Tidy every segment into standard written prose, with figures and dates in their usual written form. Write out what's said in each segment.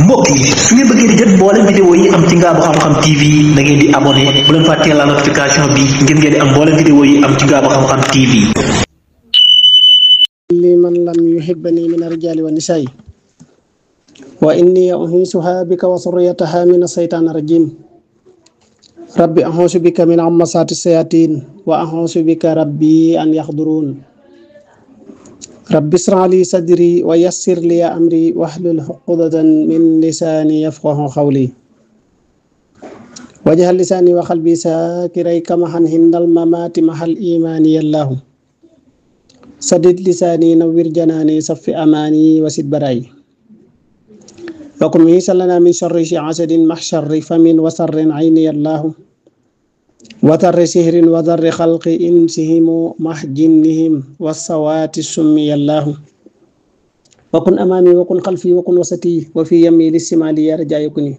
mbokk yi su ngeen bëggee di jot mboolem vidéo yi am ci Ngabou Xam-Xam TV da ngeen di abonné bu leen fàttee la notification bi ngir ngeen di am mboolem vidéo yi am ci Ngabou Xam-Xam TV. liman lam yuhibbani min ar-rijali wa nisa'i wa inni u'idhuha bika wa dhurriyyataha min ash-shaytanir rajim rabbi a'udhu bika min hamazati shayatin wa a'udhu bika rabbi an yahdurun rabbi ishrah li sadri wa yassir li amri wahlul 'uqdatan min lisani yafqahu qawli waj'al lisani wa qalbi sakiray kama hindal mamati mahal imani yallahu sadid lisani nawwir janani saffi amani wasid baray wakum hisalana min sharri hasadin mahsharri famin wa sarrin ayni yallahu wa tarri sihrin wa darri khalqi insihim mahjinnihim wasawati summi yallahu wakun amami wakun khalfi wakun wasati wa fi yamini simali yarjayukuni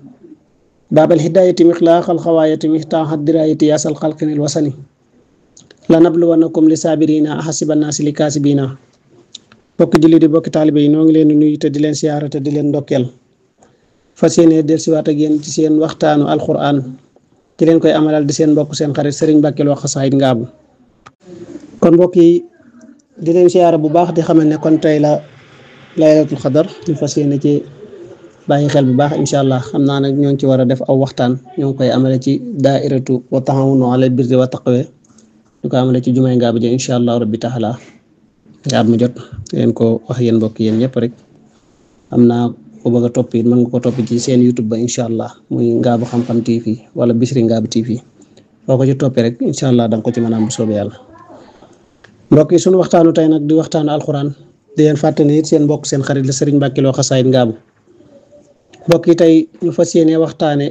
babal hidayati mikhlaq al khawayati miftah ad dirayati yasal khalqin al wasani lanabluwannakum lisabirina ahasiban nasi likasibina bokk julli di bokk talibé yi no ngi leen nuyu te di leen siyaara te di leen ndokkel fasiyene del ci wat ak yeen ci seen waxtaanu alquran ci leen koy amalal di seen mbokk seen xarit Serigne Bakel wax xasaayid Ngabou kon mbokk yi di leen siyaara bu baax di xamal ne kon tay la laylatul qadar ñu fasiyene ci bàyyi xel bu baax inshallah xamna nak ñoo ci wara def aw waxtaan ñoo koy amale ci daairatu wa ta'awunu ala birri wa taqwa ñu ko amale ci jumaay Ngabou je inshallah rabbi taala yaat mu jot leen ko wax yeen mbokk yeen ñep rek amna ko bëgg top it mën nga ko top ci seen YouTube ba inshallah muy Ngabou Xam-Xam TV wala Bichri Ngabou TV boko ci topé rek inshallah dang ko ci mëna am bu soobé yalla mbokk yi sunu waxtaanu tay nak di waxtaanu alquran di leen fatani seen mbokk seen xarit la Serigne Bakel wax xasaayid Ngabou mbokk yi tay ñu fasiyene waxtane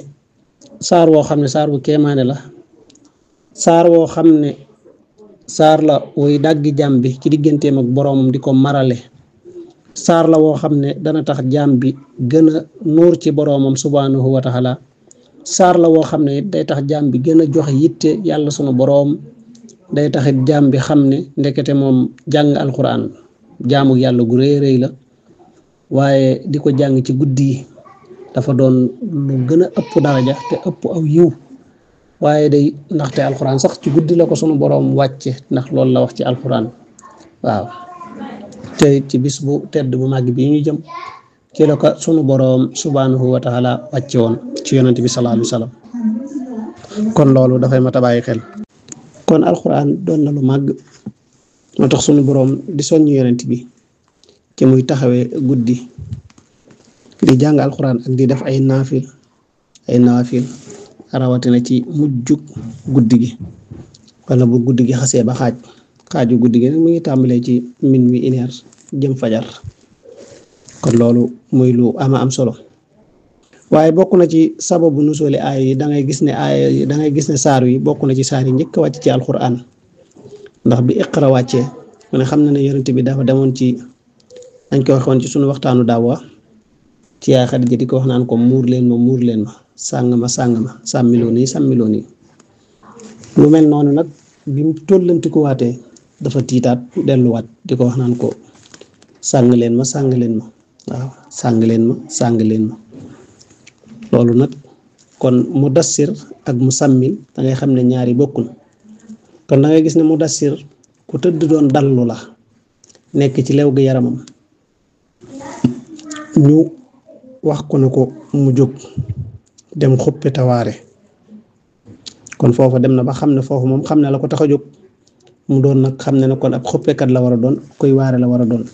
saar wo xamne saar bu kéemané la saar wo xamne saar la way daggi jambi ci digganteem ak boromam diko marale saar la woo xam ne dana tax jaam bi gën a nuur ci boroomam subhanahu wa taala saar la woo xam ne day tax jaam bi gën a joxe yitte yàlla sunu boroom day taxit jaam bi xam ne ndekete moom jàng alquran jaamu yàlla gu rëy rëy la waaye di ko jàng ci guddi yi dafa doon lu gën a ëpp daraja te ëpp aw yiw waaye day ndaxte alquran sax ci guddi la ko sunu boroom wàcce ndax loolu la wax ci alquran waaw te ci bis bu tedd bu màgg bi ñu jëm ci la ko sunu boroom subhanahu wa taala wàcce woon ci yonent bi sallallahu alayhi wasallam kon loolu dafay mata bàyyi xel kon alquran doon na lu màgg moo tax sunu boroom di soññ yonent bi ci muy taxawee guddi di jàng alquran ak di def ay naafil rawatina ci mujjug guddi gi wala bu guddi gi xasee ba xaaju guddi gi mu ngi tàmbalee ci minuit une heure jëm fajar kon loolu muy lu am solo waaye bokk na ci sababu nusuli aaya yi da ngay gis ne saar yi bokk na ci saar yi njëkk a wàcc ci alquran ndax bi iqra wàccee mu ne xam na ne yonent bi dafa demoon ci dañ ko waxoon ci sunu waxtaanu daawa ci yaay Xadija di ko wax naan ko muur leen ma sàng ma sàmmiloo nii lu mel noonu nag bi mu tollanti ko waatee dafa tiitaat delluwaat di ko wax naan ko sàng leen ma waaw sàng leen ma loolu nag kon mudassir ak musammil da ngay xam ne ñaari bokkul kon da ngay gis ne mudassir ku tëdd doon dallu la nekk ci lew gi yaramam ñu wax ko ne ko mu jóg dem xuppe tawaare kon foofu dem na ba xam ne foofu moom xam ne la ko tax a jóg mu doon nag xam ne ne kon ab xuppekat la war a doon koy waare la war a doon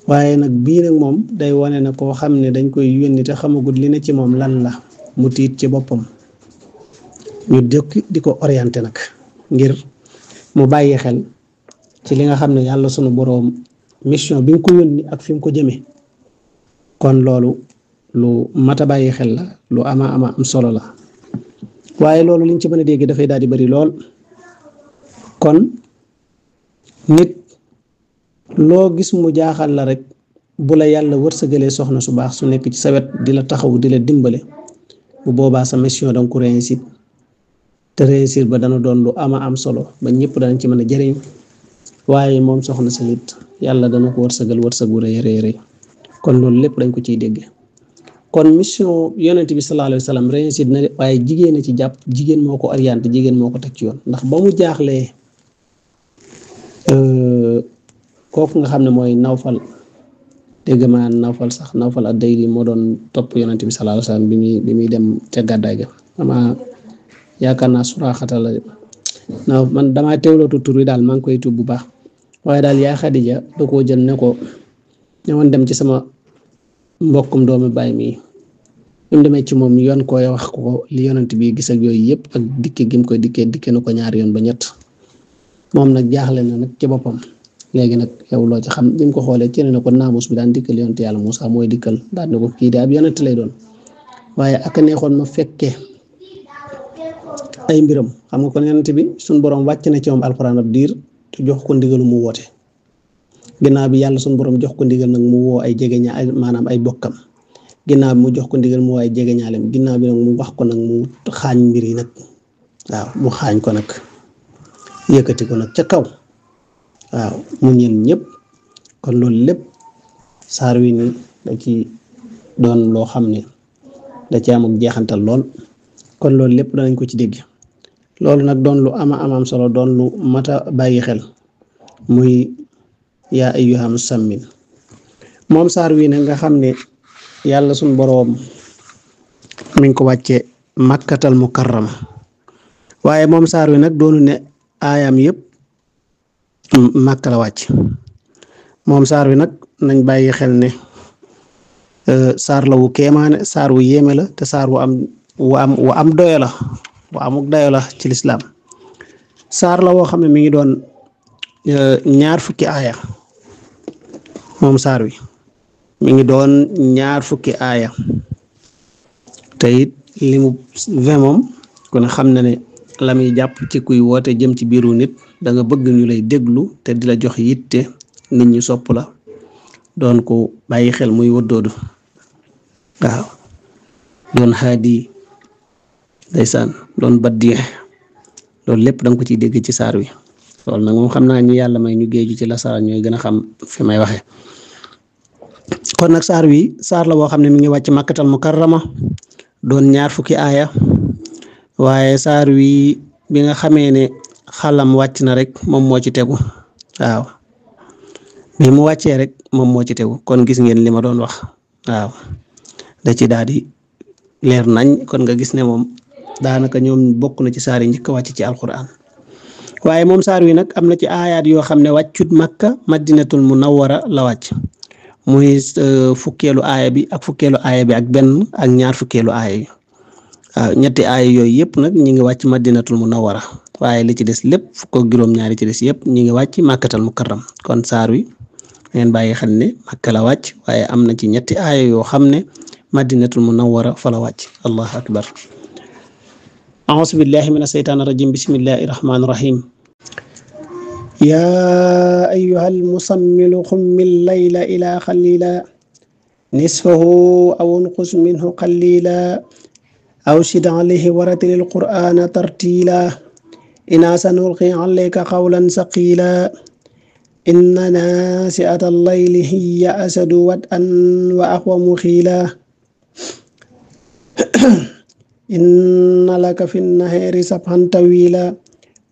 waaye nag bii nag moom day wane ne koo xam ne dañ koy yónni te xamagul li ne ci moom lan la mu tiit ci boppam ñu dëkk di ko orienté nag ngir mu bàyyi xel ci li nga xam ne yàlla sunu boroom mission bi nga ko yónni ak fi mu ko jëmee kon loolu lu mat a bàyyi xel la lu ama am solo la waaye loolu liñ ci mën a dégg dafay daal di bari lool kon nit loo gis mu jaaxal la rek bu la yàlla wërsëgalee soxna su baax su nekk ci sa wet di la taxaw di la dimbale bu boobaa sa mission danga ko réussir te réussir ba dana doon lu ama am solo ba ñëpp danañ ci mën a jëriñ waaye moom soxna sa nit yàlla dana ko wërsëgal wërsëg bu rëy kon loolu lépp dañ ko ciy dégg kon mission yonent bi sallallahu alayhi wa sallam réussite na waaye jigéen a ci jàpp jigéen moo ko orienté jigéen moo ko teg ci yoon ndax ba mu jaaxlee kooku nga xam ne mooy Nawfal dégg maa Nawfal sax Nawfal ad-Dayri moo doon topp yonent bi sallallahu alayhi wa sallam bi muy dem ca gàddaay ga ama yaakaar naa Suraaxata la non man damaa teewlootu tur wi daal maa ngi koy tuub bu baax waaye daal yaa Xadija da koo jël ne ko ñëwoon dem ci sama mbokkum doomi baay mi mu demee ci moom yoon koy wax ko li yonent bi gis ak yooyu yëpp ak dikke gi mu koy dikke na ko ñaari yoon ba ñett moom nag jaaxle na nag ci boppam léegi nag yow loo ci xam bi mu ko xoolee ci ne ko naamus bi daan dikkal yonent yàlla Muusaa mooy dikkal daan ne ko kii de ab yonent lay doon waaye ak neexoon ma fekkee ay mbiram xam nga kon yonent bi suñ borom wàcc na ci moom alxuraan ab diir te jox ko ndigalu mu woote ginnaaw bi yàlla suñ borom jox ko ndigal nag mu woo ay jegeña maanaam ay bokkam ginnaaw bi mu jox ko ndigal mu woo ay jegeñaalem ginnaaw bi nag mu wax ko nag mu xaañ mbir yi nag waaw mu xaañ ko nag yëkkati ko nag ca kaw waaw mu ñeen ñëpp kon loolu lépp saar wi ni da ci doon loo xam ne da ci am ak jeexantal lool kon loolu lépp danañ ko ci dégg loolu nag doon lu am solo doon lu mata bàyyi xel muy yaa ayyuha musammin moom saar wi ne nga xam ne yàlla suñ boroom mi ngi ko wàcce makkatal mukarrama waaye moom saar wi nag doonu ne aayam yëpp Makka la wàcc moom saar wi nag nañ bàyyi xel ne saar la wu kéemaane saar wu yéeme la te saar wu am doyo la wu amuk dayo la ci lislaam saar la woo xam ne mi ngi doon 20 aaya moom saar wi mi ngi doon 20 aaya te it li mu 20 moom kon xam na ne la muy jàpp ci kuy woote jëm ci biiru nit da nga bëgg ñu lay déglu te di la jox yitte nit ñi sopp la doon ko bàyyi xel muy wëddoodu waaw doon haadi ndeysaan doon baddi loolu lépp da nga ko ciy dégg ci saar wi loolu nag moom xam naa ñi yàlla may ñu géeju ci la saar ñooy gën a xam fi may waxe kon nag saar wi saar la boo xam ne mi ngi wàcc makkatal mukarrama doon 20 aaya waaye saar wi bi nga xamee ne xalam wàcc na rek moom moo ci tegu waaw bi mu wàccee rek moom moo ci tegu kon gis ngeen li ma doon wax waaw da ci daal di leer nañ kon nga gis ne moom daanaka ñoom bokk na ci saar yi njëkk a wàcc ci alquran waaye moom saar wi nag am na ci aayaat yoo xam ne wàccut makka madinatul munawwara la wàcc muy fukkeelu aaya bi ak fukkeelu aaya bi ak benn ak 20 aaya yi waaw ñetti aaya yooyu yëpp nag ñi ngi wàcc madinatul munawwara waaye li ci des lépp fukk ak juróom-ñaari ci des yëpp ñi ngi wàcc màkkatal mukarram kon saar wi ngeen bàyyi xel ne makka la wàcc waaye am na ci ñetti aaya yoo xam ne madinatul munawwara fa la wàcc allahu akbar a'uuzu billahi mina shaytaani rajim bismillahi rahmaani rahim yaa ayyuhal musammilu qummil layla ilaa qalila nisfahu aw unqus minhu qalila aw zid alayhi warattilil qur'aana tartiila innaa sanulqii alayka qawlan saqiila inna naasi'atal layli hiya ashaddu wat'an wa aqwamu qiila inna laka fin nahaari sabhan tawiila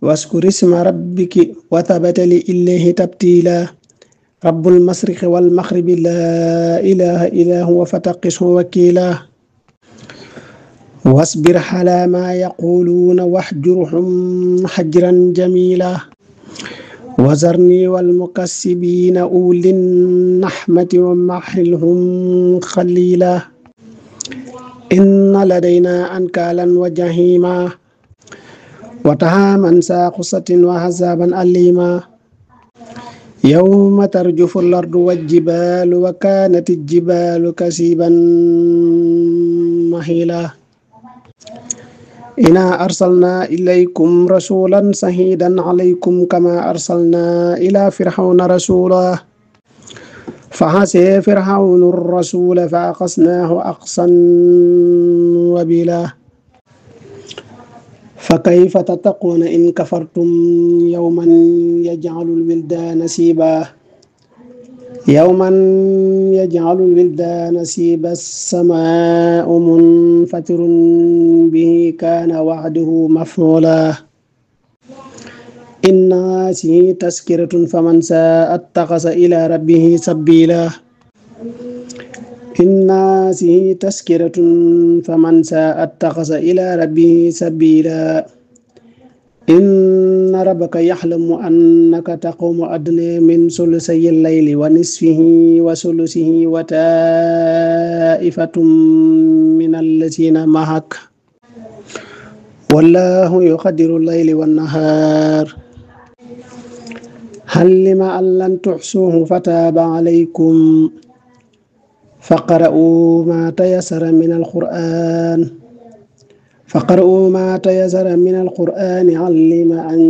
waskur isma rabbiki wa tabattali ilayhi tabtiila rabbul mashriqi wal maghribi laa ilaaha illaa huwa fattaqishu wakiila wasbir alaa maa yaquluuna wahjurhum hajran jamiila wazarnii wal mukassibiina ulin nahmati wa mahhilhum qaliila inna ladaynaa ankaalan wa jahiima wa tahaaman zaa gussatin wa azaaban aliima yawma tarjufu al-ardu wal-jibaalu wa kaanati al-jibaalu kasiiban mahiila innaa arsalnaa ilaykum rasuulan shahiidan alaykum kamaa arsalnaa ilaa fir'awna rasuulan فعصى فرعون الرسول فأخذناه أخذا وبيلا فكيف تتقون إن كفرتم يوما يجعل الولدان شيبا يوما يجعل الولدان سيب السماء منفطر به كان وعده مفعولا إن هذه تذكرة فمن شاء اتخذ إلى ربه سبيلا إن هذه تذكرة فمن شاء اتخذ إلى ربه سبيلا إن ربك يعلم أنك تقوم أدنى من ثلثي الليل ونصفه وثلثه وطائفة من الذين معك والله يقدر الليل والنهار علم أن لن تحصوه فتاب عليكم فقرؤوا ما تيسر من القرآن علم أن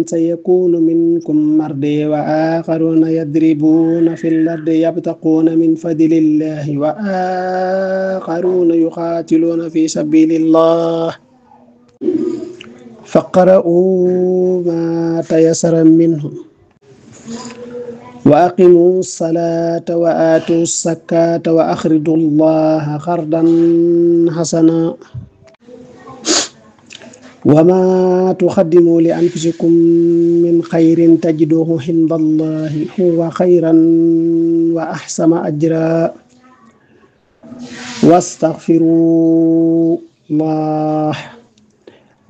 سيكون منكم مرضى وآخرون يضربون في الأرض يبتغون من فضل الله وآخرون يقاتلون في سبيل الله فقرؤوا ما تيسر منه وأقيموا الصلاة وآتوا الزكاة وأقرضوا الله قرضا حسنا وما تقدموا لأنفسكم من خير تجدوه عند الله هو خيرا وأحسن أجرا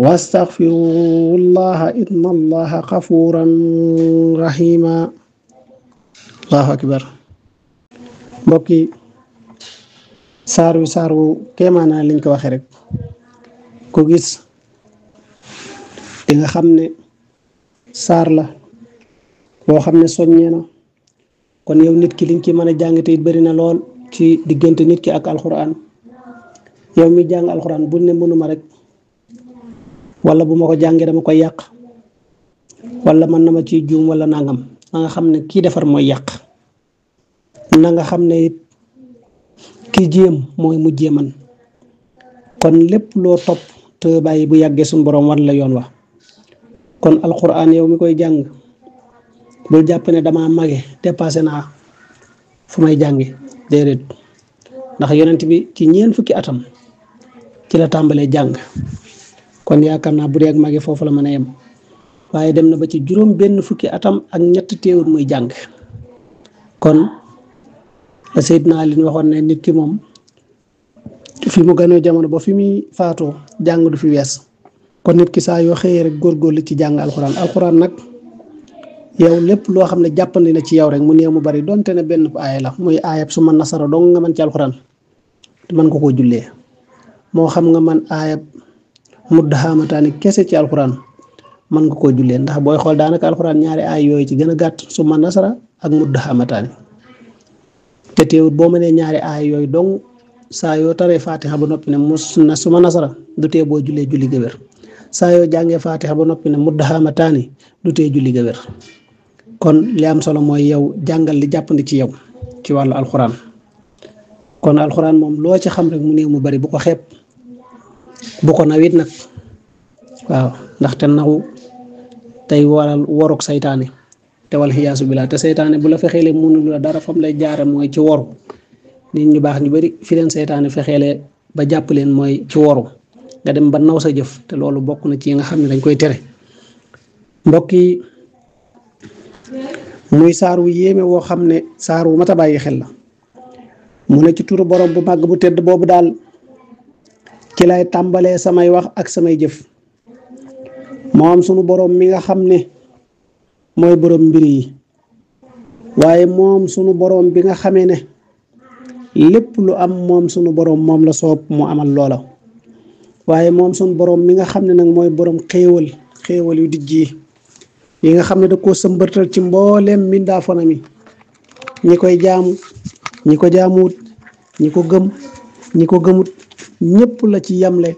واستغفروا الله إن الله غفور رحيم الله أكبر mbokki saaru kéemaana liñ ko waxee rek ko gis di nga xam ne saar la boo xam ne soññee na kon yow nit ki liñ ci mën a jàng te it bari na lool ci diggante nit ki ak alxuraan yow mi jàng alxuraan bu ne mënuma rek wala bu ma ko jàngee dama koy yàq wala man na ma ciy juum wala nangam na nga xam ne kii defar mooy yàq na nga xam ne it kii jéem mooy mu jéeman kon lépp loo topp te bàyyi bu yàggee suñu borom wan la yoon wa kon alquran yow mi koy jàng bul jàpp ne dama mage dépassé naa fu may jàngi déedéet ndax yonent bi ci ñeen fukki atam ci la tàmbalee jàng kon yaakaar naa bu dee ak mage foofu la mën a yem waaye dem na ba ci juróom benn fukki atam ak ñett teewul muy jàng kon la Seydina Ali waxoon ne nit ki moom fi mu gënoo jamono ba fi muy faatoo jàng du fi wees kon nit ki saa yoo xëyee rek góorgóorlu ci jàng alxuraan nag yow lépp loo xam ne jàppandi na ci yow rek mu néew mu bari donte ne benn aaya la muy aayab su ma nasara dong nga mën ci alxuraan mën ko koo jullee moo xam nga man aayab muddahamataani kese ci alxuraan mën nga koo jullee ndax booy xool daanaka alxuraan ñaari aay yooyu ci gën a gàtt su ma nasara ak muddahamataani te teewut boo mënee ñaari aay yooyu dong saa yoo taree fatiha ba noppi ne su ma nasara du tee boo jullee julli ga wér saa yoo jàngee fatiha ba noppi ne muddahamataani du tee julli ga wér kon li am solo mooy yow jàngal li jàppandi ci yow ci wàllu alxuraan kon alxuraan moom loo ci xam rek mu néew mu bari bu ko xeeb bu ko nawit nag waaw ndaxte naw tey waral woruk saytaane te wal xiyaasu billah te saytaane bu la fexeele mënul la dara fam lay jaare mooy ci woru nit ñu baax ñu bari fi leen saytaane fexeele ba jàpp leen mooy ci woru nga dem ba naw sa jëf te loolu bokk na ci nga xam ne dañ koy tere mbokk yi muy saar wu yéeme woo xam ne saar wu mat a bàyyi xel la mu ne ci turu borom bu màgg bu tedd boobu daal ci lay tàmbalee samay wax ak samay jëf moom sunu borom mi nga xam ne mooy borom mbir yi waaye moom sunu borom bi nga xamee ne lépp lu am moom sunu borom moom la soob mu amal loola waaye moom sunu borom mi nga xam ne nag mooy borom xéewal yu dijj yi nga xam ne da koo sëmbërtal ci mbooleem mbindaafonam yi ñi koy jaamu ñi ko jaamuwut ñi ko gëm ñi ko gëmut ñëpp la ci yamle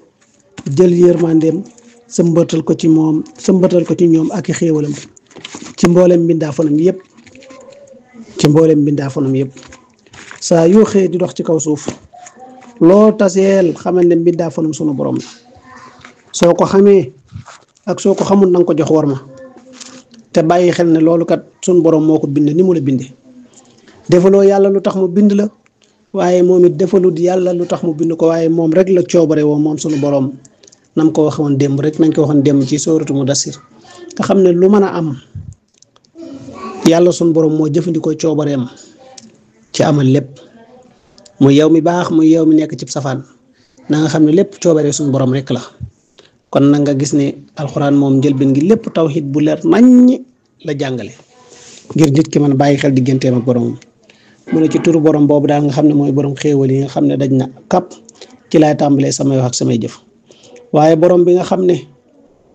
jël yërmandeem sëmbërtal ko ci moom sëmbërtal ko ci ñoom ak i xéewalam ci mbooleem mbindaafonam yëpp saa yoo xëyee di dox ci kaw suuf loo taseel xamal ne mbindaafonam sunu borom la soo ko xamee ak soo ko xamul nanga ko jox war ma te bàyyi xel ne loolu kat sunu borom moo ko bind ni mu la bindee defaloo yàlla lu tax mu bind la waaye moom it defalut yàlla lu tax mu bind ko waaye moom rek la coobare woo moom sunu borom nam ko waxoon démb rek nañ ko waxoon démb ci sooratu Mudassir nga xam ne lu mën a am yàlla sunu borom moo jëfandikoo coobareem ci amal lépp muy yow mi baax muy yow mi nekk ci safaan na nga xam ne lépp coobare sunu borom rek la kon nag nga gis ne alxuraan moom njëlbeen gi lépp tawhid bu leer naññ la jàngale ngir nit ki man bàyyi xel digganteem ak boromam mu ne ci turu borom boobu daal nga xam ne mooy borom xéewal yi nga xam ne daj na kap ci laay tàmbalee samay wax ak samay jëf waaye borom bi nga xam ne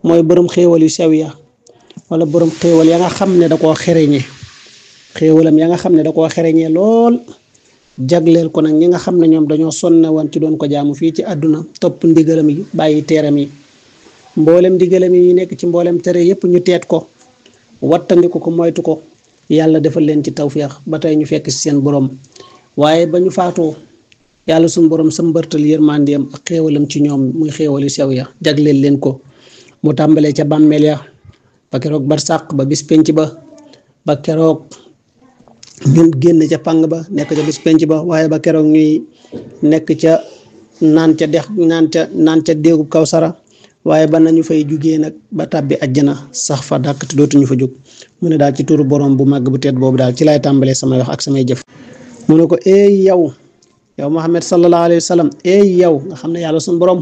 mooy borom xéewal yu sew ya wala borom xéewal ya nga xam ne da koo xereñe xéewalam ya nga xam ne da koo xereñee lool jagleel ko nag ñi nga xam ne ñoom dañoo sonne woon ci doon ko jaamu fii ci àdduna topp ndigalam yi bàyyi teeram yi mboolem ndigalam yi nekk ci mboolem tere yépp ñu teet ko wattandiku ko moytu ko yàlla defal leen ci tawféex ba tey ñu fekk ci seen borom waaye ba ñu faatoo yàlla suñu borom sa mbërtal yërmandeem ak xéewalam ci ñoom muy xéewal yu sew ya jagleel leen ko mu tàmbalee ca bàmmeel ya ba keroog barsàq ba bis penc ba keroog ñun génn ca pang ba nekk ca bis penc ba waaye ba keroog ñuy nekk ca naan ca déegu Kawsara waaye ba nañu fay jugee nag ba tàbbi àjjana sax fa dàkk te dootuñu fa jóg mu ne daal ci turu borom bu màgg bu teet boobu daal ci lay tàmbalee samay wax ak samay jëf mu ne ko yow Muhammad sallallahu alayhi wa sallam yow nga xam ne yàlla suñu borom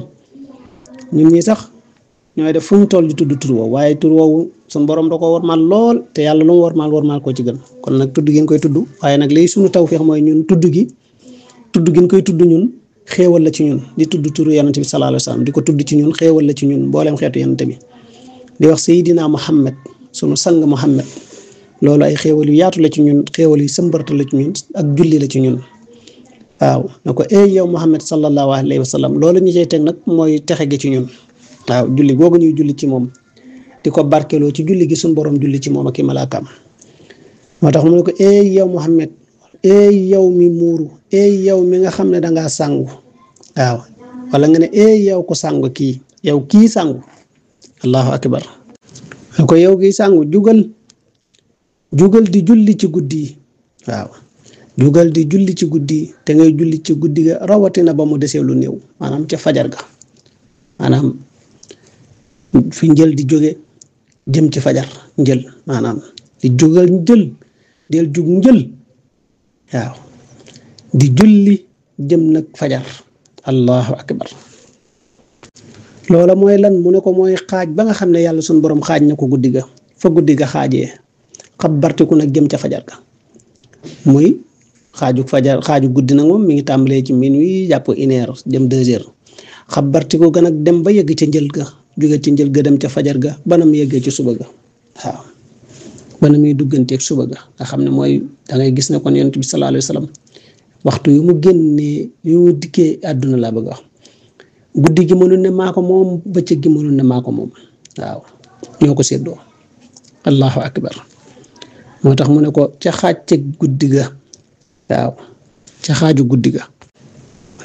ñun ñi sax ñooy def fu mu toll di tudd tur woowu waaye tur woowu suñu borom da ko warmaal lool te yàlla lu mu warmaal koo ci gën kon nag tudd gi ñu koy tudd waaye nag lii suñu tawfeex mooy ñun tudd gi ñu koy tudd ñun xéewal la ci ñun di tudd turu yonent bi sallallahu alayhi wa sallam di ko tudd ci ñun xéewal la ci ñun mbooleem xeetu yonent bi di wax Seydina Muhammad sunu sang Muhammad loolu ay xéewal yu yaatu la ci ñun xéewal yu sëmbarta la ci ñun ak julli la ci ñun waaw na ko yow Muhammad sallallahu alayhi wa sallam loolu ñu cay teg nag mooy texe gi ci ñun waaw julli googu ñuy julli ci moom di ko barkeloo ci julli gi suñu borom julli ci moom ak i malaakaam moo tax mu ne ko yow Muhammad yow mi muuru yow mi nga xam ne dangaa sàngu waaw wala nga ne yow ko sàngu kii sàngu allahu akbar ko yow kii sàngu jugal di julli ci guddi yi waaw jugal di julli ci guddi yi te ngay julli ci guddi ga rawatina ba mu desee lu néew maanaam ca fajar ga maanaam fi njël di jóge jëm ci fajar njël maanaam di jugal njël del jug njël waaw di julli jëm nag fajar allahu akbar loola mooy lan mu ne ko mooy xaaj ba nga xam ne yàlla suñu borom xaaj na ko guddi ga fa guddi ga xaajee xabartiku nag jëm ca fajar ga muy xaaju guddi nag moom mi ngi tàmbalee ci minuit jàpp 1h jëm 2h xabartiku ga nag dem ba yegg ca njël ga jóge ci njël ga dem ca fajar ga banam yeggee ci suba ga waaw bana muy dugganteeg suba ga nga xam ne mooy da ngay gis ne kon yonent bi sallallahu alayhi wa sallam waxtu yu mu génnee yu mu dikkee àdduna laa bëgg wax guddi gi mënul ne maa ko moom bëccëg gi mënul ne maa ko moom waaw ñoo ko séddoo allahu akbar moo tax mu ne ko ca xaaj guddi ga waaw ca xaaju guddi ga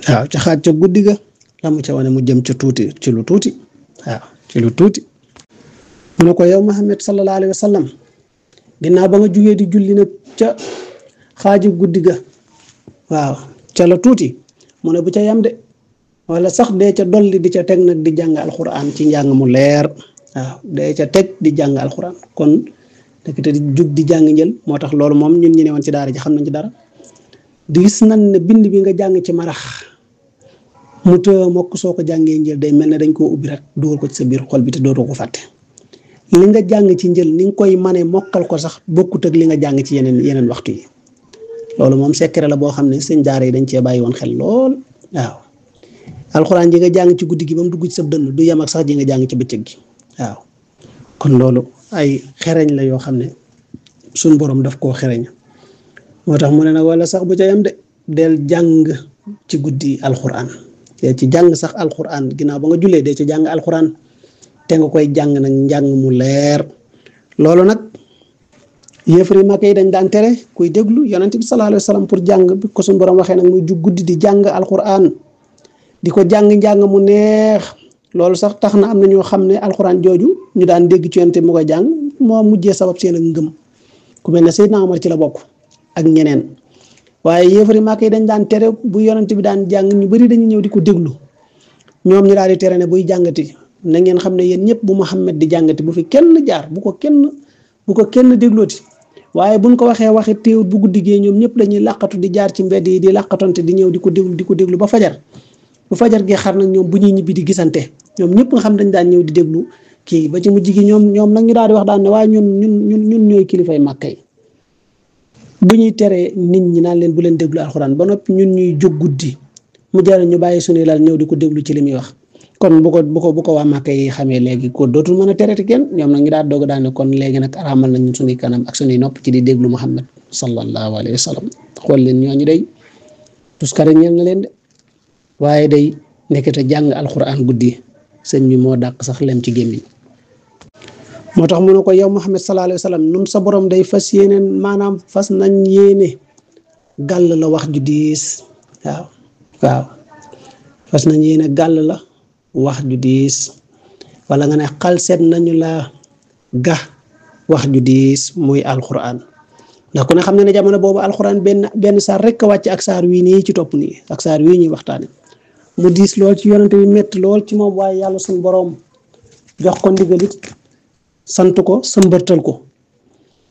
waaw ca xaaj ca guddi ga la mu ca wane mu jëm ca tuuti ci lu tuuti waaw ci lu tuuti mu ne ko yow Muhammad sallallahu alayhi wa sallam ginnaaw ba nga jugee di julli nag ca xaaju guddi ga waaw ca la tuuti mu ne bu ca yam de wala sax dee ca dolli di ca teg nag di jàng alxuraan ci njàng mu leer waaw dee ca teg di jàng alxuraan kon te di jug di jàng njël moo tax loolu moom ñun ñu ne woon ci daara ji xam nañ ci dara di gis nañ ne bind bi nga jàng ci marax mu të mokk soo ko jàngee njël day mel ne dañ koo ubbi rek dugal ko ci sa biir xol bi te dootoo ko fàtte li nga jàng ci njël ni nga koy mane mokkal ko sax bokkut ak li nga jàng ci yeneen waxtu yi loolu moom secret la boo xam ne seen daara yi dañ cee bàyyi woon xel lool waaw alxuraan ji nga jàng ci guddi gi ba mu dugg ci sa dënn du yem ak sax ji nga jàng ci bëccëg gi waaw kon loolu ay xereñ la yoo xam ne suñ borom daf koo xereñ moo tax mu ne nag wala sax bu ca yam de del jàng ci guddi alxuraan dee ci jàng sax alxuraan ginnaaw ba nga jullee dee ci jàng alxuraan te nga koy jàng nag njàng mu leer loolu nag yéefari Makka yi dañ daan tere kuy déglu yonent bi sallallahu alayhi wa sallam pour jàng bi ko suñ borom waxee nag muy jug guddi di jàng alxuraan di ko jàng mu neex loolu sax tax na am na ñoo xam ne alxuraan jooju ñu daan dégg ci yonent mu koy jàng moo mujjee sabab seen ak ngëm ku mel ne Seydina Omar ci la bokk ak ñeneen waaye yéefari Màkka yi dañ daan tere bu yonent bi daan jàng ñu bari dañu ñëw di ko déglu ñoom ñu daal di tere ne buy jàngati na ngeen xam ne yéen ñëpp bu Muhammad di jàngati bu fi kenn jaar bu ko kenn déglooti waaye buñ ko waxee waxi teewut bu guddigee ñoom ñëpp dañuy làqatu di jaar ci mbedd yi di làqatonte di ñëw di ko déglu ba fajar bu fajar gi xar nag ñoom bu ñuy ñibbi di gisante ñoom ñëpp nga xam dañ daan ñëw di déglu kii ba ci mujj gi ñoom nag ñu daal di wax daan ne waaye ñun ñooy kilifay Màkka yi bu ñuy teree nit ñi naan leen bu leen déglu alxuraan ba noppi ñun ñuy jóg guddi mu jaral ñu bàyyi suñuy lal ñëw di ko déglu ci li muy wax kon bu ko waa Màkka yi xamee léegi ko dootul mën a tereti kenn ñoom nag ñu daal doog daan ne kon léegi nag araamal nañ suñuy kanam ak suñuy nopp ci di déglu Muhammad sallallahu alayhi wa sallam xool leen ñooñu day tuskare ñeel na leen de waaye day nekkete jàng alxuraan guddi sëñ bi moo dàq sax lem ci gémmiñ moo tax mu ne ko yow Muhammad sallallahu alayhi wa sallam nun sa borom day fas yéene maanaam fas nañ yéene gàll la wax ju diis waaw fas nañ yéene gàll la wax ju diis wala nga ne xalseet nañu la ga wax ju diis muy alxuraan ndax ku ne xam ne jamono boobu alxuraan benn saar rek a wàcc ak saar wii nii ci topp nii ak saar wii ñuy waxtaane mu diis lool ci yonante bi métti lool ci moom waaye yàlla suñu boroom jox ko ndigalit sant ko sëmbërtal ko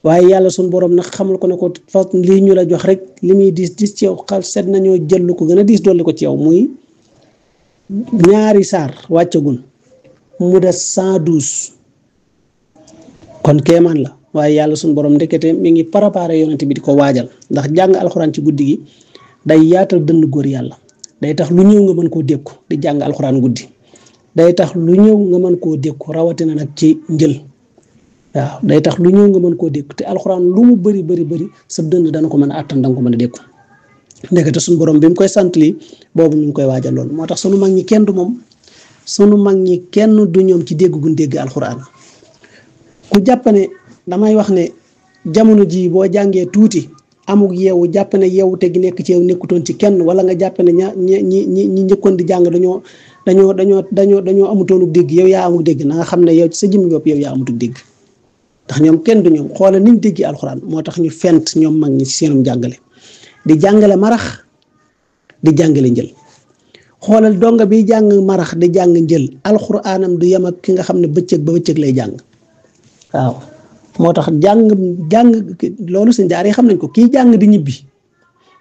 waaye yàlla suñu boroom nag xamal ko ne ko fa lii ñu la jox rek li muy diis ci yow xalseet nañoo jël ko gën a diis dolli ko ci yow muy ñaari saar wàccagul mu des 112 kon kéemaan la waaye yàlla suñu borom ndekete mi ngi préparé yonent bi di ko waajal ndax jàng alxuraan ci guddi gi day yaatal dënd góor yàlla day tax lu ñëw nga mën koo dékku di jàng alxuraan guddi day tax lu ñëw nga mën koo dékku rawatina nag ci njël waaw day tax lu ñëw nga mën koo dékku te alxuraan lu mu bëri sa dënd dana ko mën a àttan danga ko mën a dékku ndekete suñu borom bi mu koy sant lii boobu ñu ngi koy waajal loolu moo tax sunu mag ñi kenn du moom sunu mag ñi kenn du ñoom ci dégg gun dégg alxuraan ku jàpp ne damay wax ne jamono ji boo jàngee tuuti amuk yeewu jàpp ne yeewu te gi nekk ci yow nekkutoon ci kenn wala nga jàpp ne ñi njëkkoon di jàng dañoo amutoonuk dégg yow yaa amuk dégg na nga xam ne yow ci sa jëmmi bopp yow yaa amutuk dégg ndax ñoom kenn du ñoom xoolal niñ déggi alxuraan moo tax ñu fent ñoom mag ñi ci seenum jàngale di jàngale marax di jàngale njël xoolal donga bi jàng marax di jàng njël alxuraanam du yem ak ki nga xam ne bëccëg ba bëccëg lay jàng waaw moo tax jàng loolu seen jaar yi xam nañ ko kii jàng di ñibbi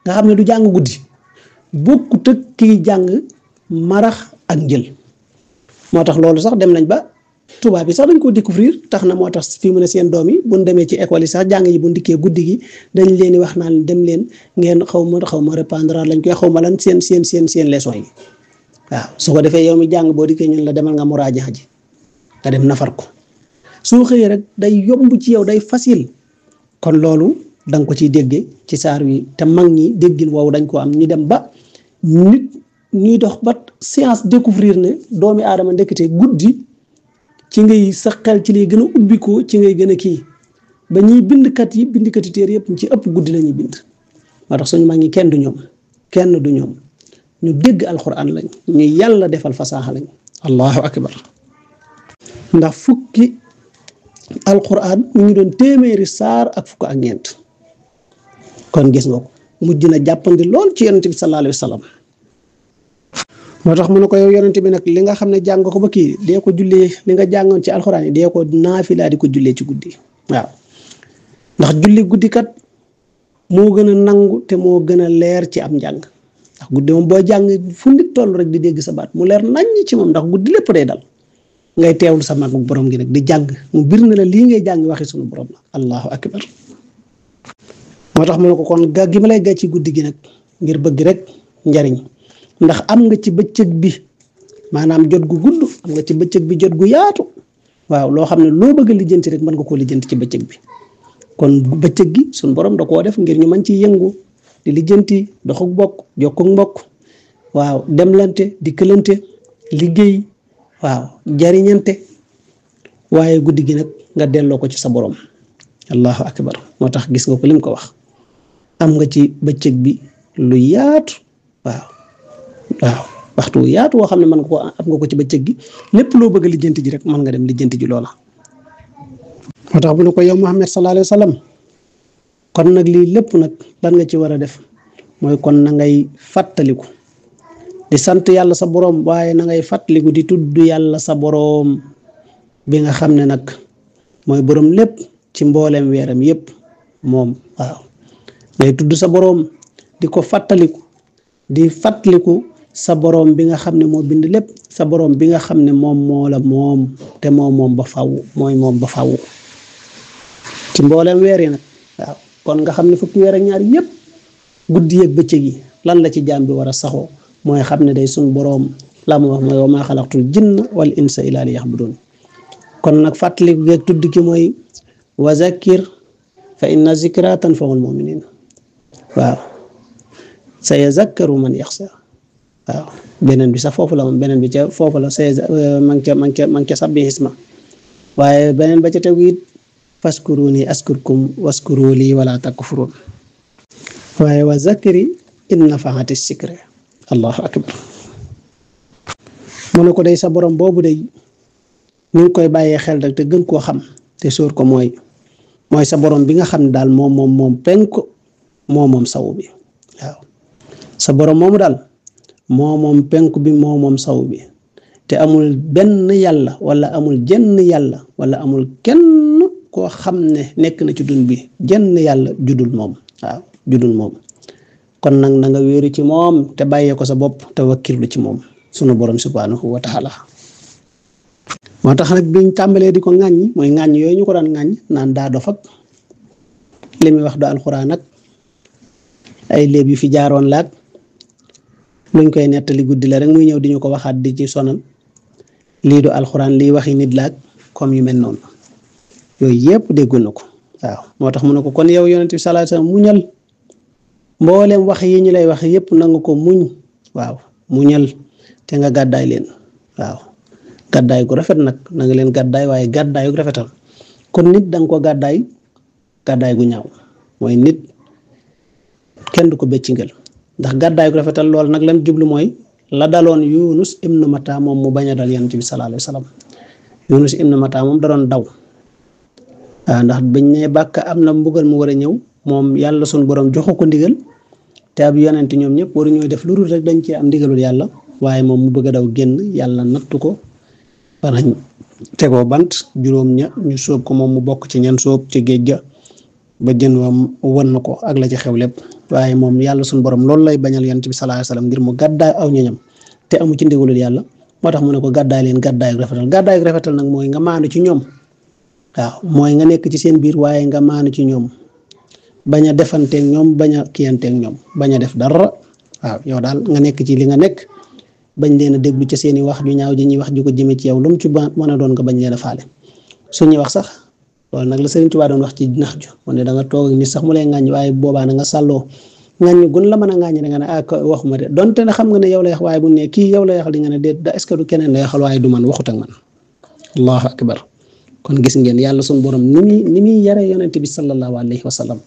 nga xam ne du jàng guddi bokkut ak kii jàng marax ak njël moo tax loolu sax dem nañ ba tubaab bi sax dañ ko découvrir tax na moo tax fii mu ne seen doom yi buñ demee ci école yi sax jàng yi bu ndikkee guddi gi dañ leen di wax naan dem leen ngeen xaw ma répandre lañ koy xaw ma lan seen leçon yi waaw su ko defee yow mi jàng boo dikkee ñun la demal nga muraaja ji nga dem nafar ko soo xëyee rek day yomb ci yow day facile kon loolu da nga ko ciy déggee ci saar wi te mag ñi déggin woowu dañ ko am ñu dem ba nit ñuy dox ba science découvrir ne doomi aadama ndekete guddi ci ngay sa xel ci lay gën a ubbikoo ci ngay gën a kii ba ñuy bindkat yi téere yëpp ñu ci ëpp guddi la ñuy bind moo tax suñu mag ñi kenn du ñoom ñu dégg alxuraan lañ ñu yàlla defal fasaaxa lañ allahu akbar ndax fukki alxuraan mu ngi doon téeméeri saar ak fukk ak ñeent kon gis nga ko mujj na jàppandi lool ci yonent bi sallallahu alayhi wa sallam moo tax mu ne ko yow yonent bi nag li nga xam ne jàng ko ba kii dee ko jullee li nga jàngoon ci alxuraan yi dee ko naafila di ko jullee ci guddi waaw ndax julli guddi kat moo gën a nangu te moo gën a leer ci am njàng ndax guddi moom boo jàng fu nit toll rek di dégg sa baat mu leer naññ ci moom ndax guddi lépp day dal ngay teewlu sa mag borom gi nag di jàng mu bir na la lii ngay jàng waxi sunu borom la allahu akbar moo tax mu ne ko kon gi ma lay gàcc ci guddi gi nag ngir bëgg rek njariñ ndax am nga ci bëccëg bi maanaam jot gu gudd am nga ci bëccëg bi jot gu yaatu waaw loo xam ne loo bëgg a lijjanti rek mën nga koo lijjanti ci bëccëg bi kon bëccëg gi suñu borom da koo def ngir ñu mën ci yëngu di lijjanti doxuk bokk jokkuk mbokk waaw demlante dikkalante liggéey waaw jariñante waaye guddi gi nag nga delloo ko ci sa borom allahu akbar moo tax gis nga ko lim ko wax am nga ci bëccëg bi lu yaatu waaw waxtu yaatu woo xam ne mën nga ko am nga ko ci bëccëg gi lépp loo bëgg a lijjanti ji rek mën nga dem lijjanti ji loola moo tax bu ne ko yow Muhammad sallallahu alayhi wa sallam kon nag lii lépp nag lan nga ci war a def mooy kon na ngay fàttaliku di sant yàlla sa boroom waaye na ngay fàttaliku di tudd yàlla sa boroom bi nga xam ne nag mooy boroom lépp ci mboolem weeram yépp moom waaw ngay tudd sa boroom di ko fàttaliku di fàttaliku sa boroom bi nga xam ne moo bind lépp sa boroom bi nga xam ne moom moo la moom te moom ba faw mooy moom ba faw ci mboolem weer yi nag waaw kon nga xam ne fukki weer ak ñaar yépp guddi yeeg bëccëg yi lan la ci jaam bi war a saxoo mooy xam ne day sun boroom la mu wax mooy wa maa xalaqtul jinna wal insa illa liya'budun kon nag fàttaliku geeg tudd ki mooy wa zakkir fa inna zikra tanfa'ul mu'minin waaw sayazakkaru man yaxsha waaw beneen bi sax foofu la moom beneen bi ca foofu la man ca sabbi isma waaye beneen ba ca tegu it faskuruni askurkum waskuru li wala takfurun waaye wa zakiri in nafaati sikre allahu akbar mu ne ko day sa borom boobu day ñu ngi koy bàyyee xel rek te gën koo xam te sóor ko mooy sa borom bi nga xam ne daal moom penk moom saw bi waaw sa borom moomu daal moom penk bi moom saw bi te amul benn yàlla wala amul jenn yàlla wala amul kenn koo xam ne nekk na ci dund bi jenn yàlla judul moom waaw judul moom kon nag na nga wéeru ci moom te bàyyee ko sa bopp te wakkirlu ci moom sunu borom subhanahu wa taala moo tax nag biñ tàmbalee di ko ŋàññi mooy ŋàññ yooyu ñu ko daan ŋàññ naan daa dof ak li muy wax du alxuraan ak ay léeb yu fi jaaroon laag luñ koy nettali guddi la rek muy ñëw di ñu ko waxaat di ci sonal lii du alxuraan lii waxi nit laag comme yu mel noonu yooyu yépp déggoon na ko waaw moo tax mu ne ko kon yow yonent bi sallallahu alayhi wasallam muñal mboolem wax yi ñu lay wax yépp nanga ko muñ waaw muñal te nga gàddaay leen waaw gàddaay gu rafet nag na nga leen gàddaay waaye gàddaay gu rafetal kon nit danga ko gàddaay gu ñaaw mooy nit kenn du ko beccingal ndax gàddaay gu rafetal lool nag lan jublu mooy la daloon Yunus ibnu Matta moom mu bañ a dal yonent bi sallallahu alayhi wasallam Yunus ibnu Matta moom da doon daw waaw ndax bañ ne bàkk am na mbugal mu war a ñëw moom yàlla suñu borom joxu ko ndigal te ab yonent ñoom ñëpp waru ñooy def lu dul rek dañ ci am ndigalul yàlla waaye moom mu bëgg a daw génn yàlla nattu ko banañ tegoo bant juróom ña ñu sóob ko moom mu bokk ci ñan sóob ci géej ga ba jën wan na ko ak la ci xew lépp waaye moom yàlla suñu borom loolu lay bañal yonent bi sallallahu alayhi wasallam ngir mu gàddaay aw ñoñam te amu ci ndigalul yàlla moo tax mu ne ko gàddaay leen gàddaay gu rafetal nag mooy nga maandu ci ñoom waaw mooy nga nekk ci seen biir waaye nga maandu ci ñoom bañ a defanteeg ñoom bañ a kiyanteeg ñoom bañ a def dara waaw yow daal nga nekk ci li nga nekk bañ leen a déglu ci seeni wax ju ñaaw ji ñuy wax ju ko jëme ci yow lu mu ci mën a doon nga bañ leen a faale suñuy wax sax loolu nag la Sëriñ Tuubaa doon wax ci nax ju mu ne da nga toog ni sax mu lay ŋàññ waaye boobaa na nga sàlloo ŋàññ gun la mën a ŋàññ da nga ne waxuma de donte ne xam nga ne yow lay wax waaye bu ne kii yow lay waxal di nga ne déet da est-ce que du keneen lay waxal waaye du man waxut ak man allahu akbar kon gis ngeen yàlla suñu borom ni muy yare yonent bi sallallahu alayhi wa sallam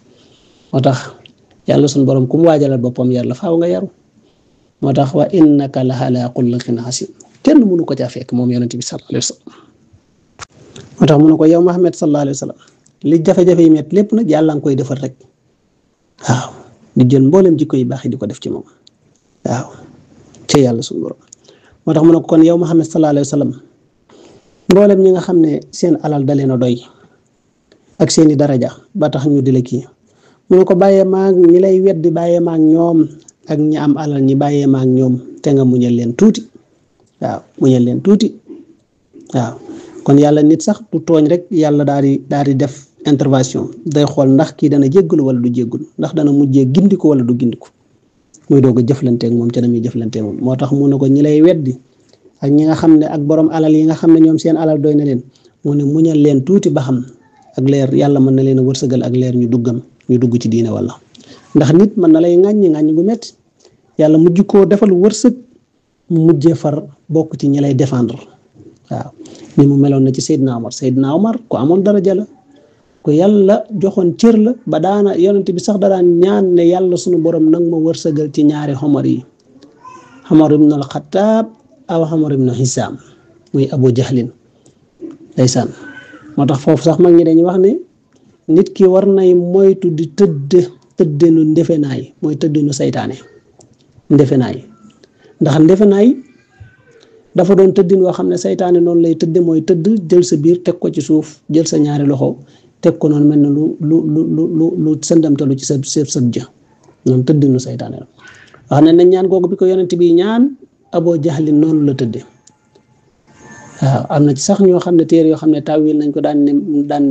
moo tax yàlla suñu borom ku mu waajalal boppam yar la faaw nga yaru moo tax wa innaka la ala xuluqin asim kenn mënu ko caa fekk moom yonent bi sallallahu alayhi wa sallam moo tax mu ne ko yow Muhammad sallallahu alayhi wa sallam li jafe-jafe yi met lépp nag yàlla nga koy defar rek waaw di jël mboolem jikko yi baax yi di ko def ci moom waaw ci yàlla suñu borom moo tax mu ne ko kon yow Muhammad sallallahu alayhi wa sallam mboolem ñi nga xam ne seen alal da leen a doy ak seeni daraja ba tax ñu di la kii mu ne ko bàyyee maag ñi lay weddi bàyyee maag ñoom ak ñi am alal ñi bàyyee maag ñoom te nga muñal leen tuuti waaw muñal leen tuuti waaw kon yàlla nit sax du tooñ rek yàlla daal di def intervention day xool ndax kii dana jéggalu wala du jéggul ndax dana mujjee gindiku wala du gindiku muy doog a jëflanteeg moom ca na muy jëflanteeg moom moo tax mu ne ko ñi lay weddi ak ñi nga xam ne ak borom alal yi nga xam ne ñoom seen alal doy na leen mu ne muñal leen tuuti ba xam ak leer yàlla mën na leen a wërsëgal ak leer ñu dugg ci diine wala ndax nit mën na lay ŋàññi gu metti yàlla mujj koo defal wërsëg mu mujjee far bokk ci ñi lay défendre waaw ni mu meloon na ci Seydina Omar ku amoon daraja la ku yàlla joxoon cër la ba daana yonent bi sax daan ñaan ne yàlla sunu borom nag ma wërsëgal ci ñaari Omar yi Omar ibn al-Khattab aw Omar ibn Hisam muy Abu Jahlin ndeysaan moo tax foofu sax mag ñi dañuy wax ne nit ki war nay moytu di tëdd tëddenu ndefenaay mooy tëddenu saytaane ndefenaay ndax ndefenaay dafa doon tëddin woo xam ne saytaane noonu lay tëdde mooy tëdd jël sa biir teg ko ci suuf jël sa ñaari loxo teg ko noonu mel na lu sëndamtalu ci sa jë noonu tëddinu saytaane la wax ne nañ ñaan googu bi ko yonent bi ñaan Abu Jahlin noonu la tëdde waaw am na ci sax ñoo xam ne téere yoo xam ne tawil nañ ko daan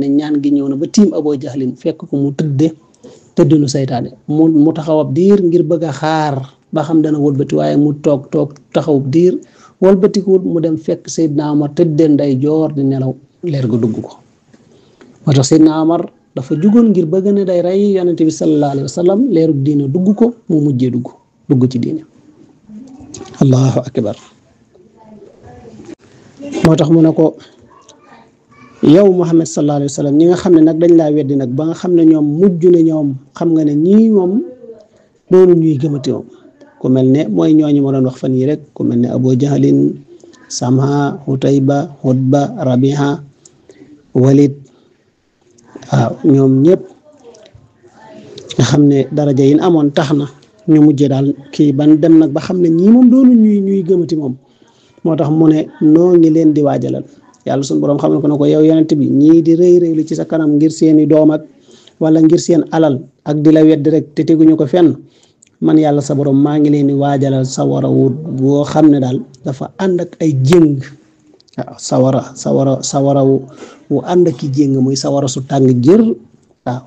ne ñaan gi ñëw na ba tiim Abu Jahlin fekk ko mu tëddinu saytaane mu taxaw ab diir ngir bëgg a xaar ba xam dana wëlbati waaye mu toog taxaw diir wëlbatikuwul mu dem fekk Seydina Omar tëddee nday joor di nelaw leer ga dugg ko moo tax Seydina Omar dafa jugoon ngir bëgg ne day rey yonente bi sallallahu alayhi wa sallam leeru diine dugg ko mu mujjee dugg ci diine allahu akbar moo tax mu ne ko yow Muhammad sallallahu alayhi wa sallam ñi nga xam ne nag dañ laa weddi nag ba nga xam ne ñoom mujj ne ñoom xam nga ne ñii moom doonu ñuy gëmati moom ku mel ne mooy ñooñu ma doon wax fan yi rek ku mel ne Abu Jahlin Samha Hutayba Hutba Rabiha Walid waaw ñoom ñëpp nga xam ne daraja yi amoon tax na ñu mujjee daal kii ban dem nag ba xam ne ñii moom doonu ñuy gëmati moom moo tax mu ne noo ngi leen di waajalal yàlla suñu borom xam ne ko ne ko yow yonent bi ñii di rëy lu ci sa kanam ngir seeni doom ak wala ngir seen alal ak di la weddi rek te teguñu ko fenn man yàlla sa borom maa ngi leen di waajalal sawara woo xam ne daal dafa ànd ak ay jéng waaw sawara wu ànd ak i jéng muy sawara su tàng jër waaw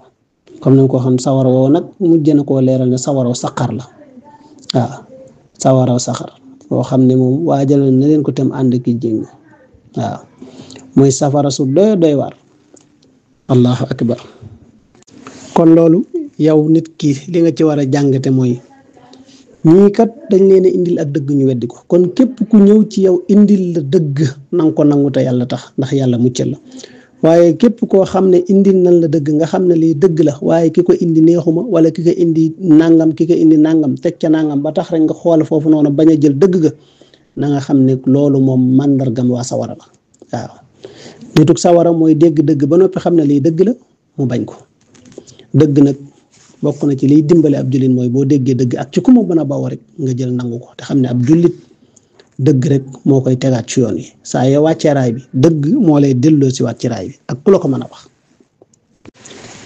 comme nañ ko xam sawara woo nag mujj na koo leeral ne sawaraw saqar la waaw sawaraw saqar woo xam ne moom waajalal na leen ko tam ànd ak i jéng waaw muy safara su doy waar allahu akbar kon loolu yow nit ki li nga ci war a jàngate mooy ñii kat dañ leen a indil ak dëgg ñu weddi ko kon képp ku ñëw ci yow indil la dëgg nanga ko nangu te yàlla tax ndax yàlla muccal la waaye képp koo xam ne indil nañ la dëgg nga xam ne lii dëgg la waaye ki ko indi neexuma wala ki ko indi nangam teg ca nangam ba tax rek nga xool foofu noonu bañ a jël dëgg ga na nga xam ne loolu moom màndargam waa sawara la waaw nitug sawara mooy dégg dëgg ba noppi xam ne lii dëgg la mu bañ ko dëgg nag bokk na ci liy dimbale ab jullit mooy boo déggee dëgg ak ci ku mu mën a baw rek nga jël nangu ko te xam ne ab jullit dëgg rek moo koy tegaat ci yoon yi saa yoo wàccee raay bi dëgg moo lay delloo si waat ci raay bi ak ku la ko mën a wax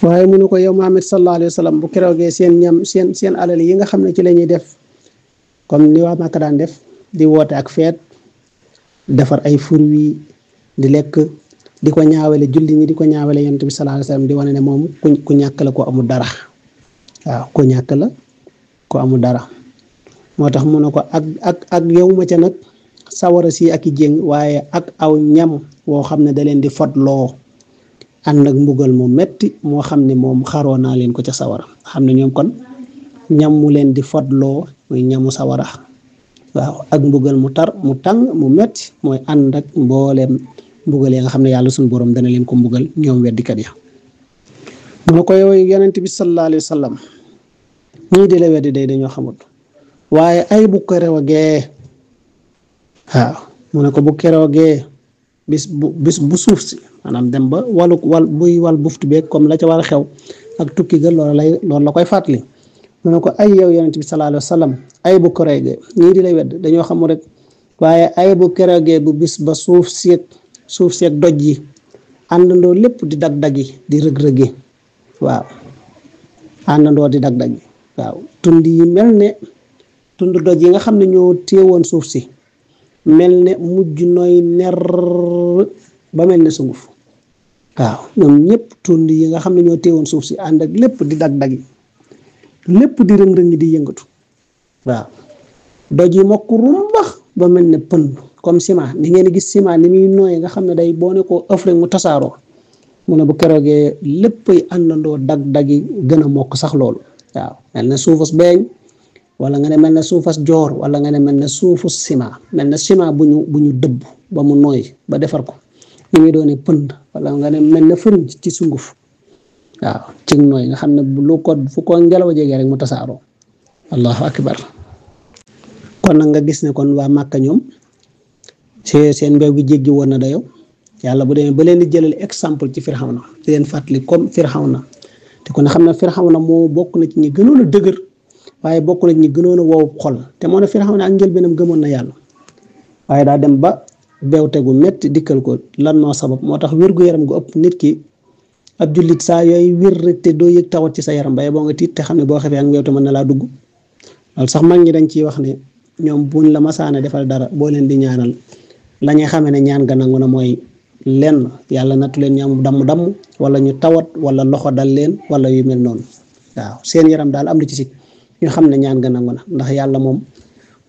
waaye mu ne ko yow Muhammad sallallahu alayhi wa sallam bu keroogee seen alal yi nga xam ne ci la ñuy def comme ni waa Màkka daan def di woote ak feet defar ay fruits di lekk di ko ñaawale julli ñi di ko ñaawale yonent bi sallallahu alayhi wa sallam di wane ne moom ku ñàkk la ko amul dara waaw ku ñàkk la ko amul dara moo tax mu ne ko ak yow ma ca nag sawara si ak i jéng waaye ak aw ñam woo xam ne da leen di fotloo ànd ak mbugal mu metti moo xam ne moom xaroo naa leen ko ca sawara xam ne ñoom kon ñam mu leen di fotloo muy ñamu sawara waaw ak mbugal mu tar mu tàng mu metti mooy ànd ak mbooleem mbugal yi nga xam ne yàlla suñu borom dana leen ko mbugal ñoom weddikat ya mu ne ko yow yonent bi sallallahu alayhi wa sallam ñii di la weddi day dañoo xamut waaye ay bu keroogee waaw mu ne ko bu keroogee bis bu suuf si maanaam dem ba buy wal buftu beeg comme la ca war a xew ak tukki ga loolu la koy fàttali mu ne ko ay yow yonent bi sallallahu alayhi wa sallam ay bu keroogee ñii di la wedd dañoo xamul rek waaye ay bu keroogee bu bis ba suuf seeg doj yi àndandoo lépp di dag-dagi di rëg-rëgi waaw àndandoo di dag-dagi waaw tund yi mel ne tund doj yi nga xam ne ñoo téewoon suuf si mel ne mujj nooy ner ba mel ne sunguf waaw ñoom ñëpp tund yi nga xam ne ñoo téewoon suuf si ànd ak lépp di dag-dagi lépp di rëng-rëngi di yëngatu waaw doj yi mokk rumbax ba mel ne pënd comme ciment ni ngeen gis ciment ni muy nooyee nga xam ne day boo ne ko ëf rek mu tasaaroo mu ne bu keroogee léppay àndandoo dag-dagi gën a mokk sax loolu waaw mel ne suufus beeñ wala nga ne mel ne suufas joor wala nga ne mel ne suufus ciment mel ne ciment bu ñu dëbb ba mu nooy ba defar ko ni muy doone pënd wala nga ne mel ne fëriñ ci sunguf waaw ci nooy nga xam ne fu ko ngelaw jegee rek mu tasaaroo allahu akbar kon nag nga gis ne kon waa Màkka ñoom seen mbew gi jéggi woon na dayo yàlla bu demee ba leen di jëlal exemple ci Firawna di leen fàttali comme Firawna te kon xam na Firawna moo bokk na ci ñi gënoon a dëgër waaye bokk na ci ñi gënoon a wow xol te moo ne Firawna ak njëlbeenam gëmoon na yàlla waaye daa dem ba beewte gu métti dikkal ko lan moo sabab moo tax wér-gu-yaram gu ëpp nit ki ab jullit saa yooyu wér rek te doo yëg tawat ci sa yaram bay boo nga tiit te xam ne boo xefee ak beewte mën na laa dugg loolu sax mag ñi dañ ciy wax ne ñoom buñ la masaana defal dara boo leen di ñaanal la ñuy xamee ne ñaan ga nangu na mooy lenn yàlla nattu leen ñaam damm wala ñu tawat wala loxo dal leen wala yu mel noonu waaw seen yaram daal am na ci si ñu xam ne ñaan ga nangu na ndax yàlla moom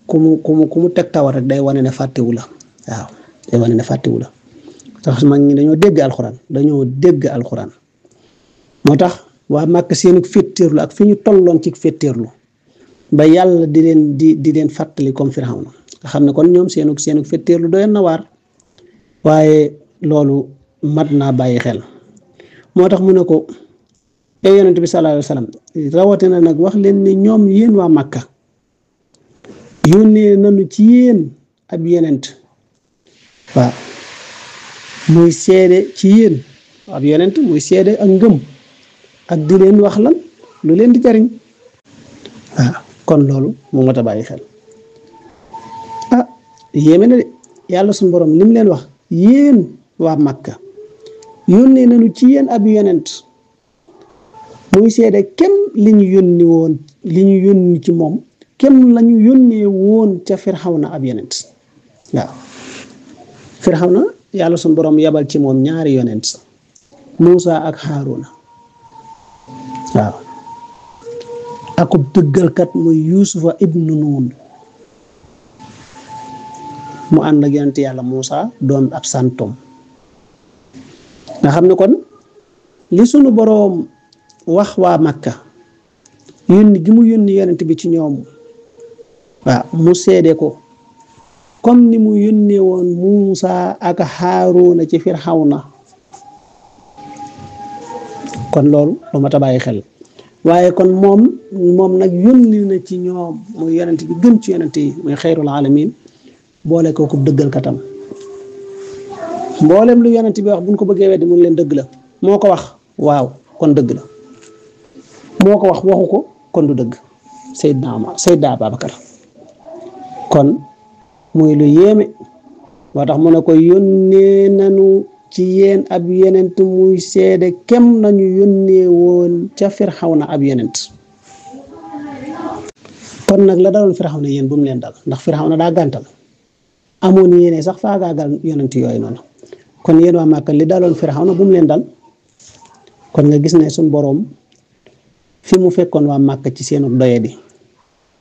ku mu teg tawat rek day wane ne fàttewu la waaw day wane ne fàttewu la tax mag ñi dañoo dégg alxuraan moo tax waa Màkka seenu féttéerlu ak fi ñu tolloon ci féttéerlu ba yàlla di leen fàttali comme Firawna nga xam ne kon ñoom seenu féttéerlu doyoon na waar waaye loolu mat naa bàyyi xel moo tax mu ne ko ay yonent bi sallallahu alayhi wa sallam rawatina nag wax leen ni ñoom yéen waa Màkka yónnee nañu ci yéen ab yonent waaw muy seede ci yéen ab yonent muy seede ak ngëm ak di leen wax lan lu leen di jariñ kon loolu mu mat a bàyyi xel yéeme na de yàlla suñu borom lim leen wax yéen waa Makka yónnee nañu ci yéen ab yonent muy seede kem li ñu yónni ci moom kem la ñu yónnee woon ca Firawna ab yonent waaw Firawna yàlla suñu borom yabal ci moom ñaari yonent Muusa ak Haaruna waaw akub dëggalkat muy Yuusufa ibnu Nuun mu ànd ak yonent yàlla Muusa doon ab santom nga xam ne kon li sunu boroom wax waa Makka yónni gi mu yónni yonent bi ci ñoom waaw mu seede ko comme ni mu yónnee woon Muusa ak Haaruna ci Firawna kon loolu lu mat a bàyyi xel waaye kon moom nag yónni na ci ñoom muy yonent bi gën ci yonent yi muy xayrul alamin boole kooku dëggal katam mboolem lu yonent bi wax buñ ko bëggee weddi mun leen dëgg la moo ko wax waaw kon dëgg la moo ko wax waxu ko kon du dëgg Seydina Ababacar kon muy lu yéeme moo tax mu ne ko yónnee nanu ci yéen ab yonent muy seede kem nañu yónnee woon ca Firawna ab yonent kon nag la daloon Firawna yéen bu mu leen dal ndax Firawna daa gàntal amoon yéene sax faagaagal yonent yooyu noonu kon yéen waa Màkka li daloon Firawna bu mu leen dal kon nga gis ne suñ boroom fi mu fekkoon waa Màkka ci seenu doyadi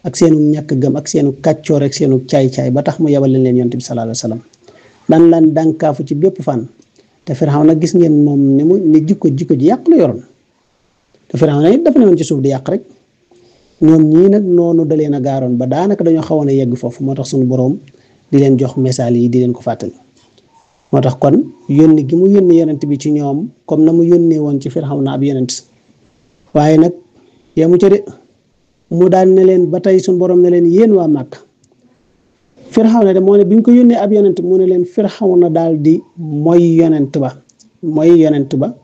ak seenu ñàkk gëm ak seenu kàccoor ak seenu caay-caay ba tax mu yebal leen yonent bi sallallahu alayhi wa sallam dan lan dànkaafu ci bépp fan te Firawna gis ngeen moom ni jikko ji yàq la yoroon te Firawna it dafa ne woon ci suuf di yàq rek ñoom ñii nag noonu da leen a gaaroon ba daanaka dañoo xawoon a yegg foofu moo tax suñu boroom di leen jox misaal yi di leen ko fàttali moo tax kon yónni gi mu yónni yonent bi ci ñoom comme na mu yónnee woon ci Firawna ab yonent waaye nag yemu ca de mu daal ne leen ba tey suñu boroom ne leen yéen waa Màkka Firawna de moo ne bi ñu ko yónnee ab yonent mu ne leen Firawna daal di mooy yonent ba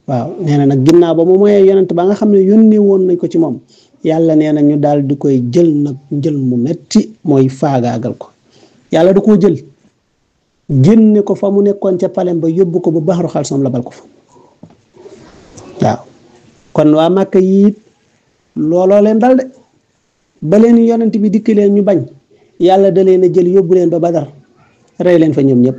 waaw nee na nag ginnaaw ba mu mooyee yonent ba nga xam ne yónnee woon nañ ko ci moom yàlla nee na ñu daal di koy jël nag njël mu metti mooy faagaagal ko yàlla da koo jël génne ko fa mu nekkoon ca palem ba yóbbu ko ba baxaru xalsam labal ko fa waaw kon waa Màkka yi looloo leen dal de ba leen yonent bi dikk leen ñu bañ yàlla da leen a jël yóbbu leen ba Badar rey leen fa ñoom ñëpp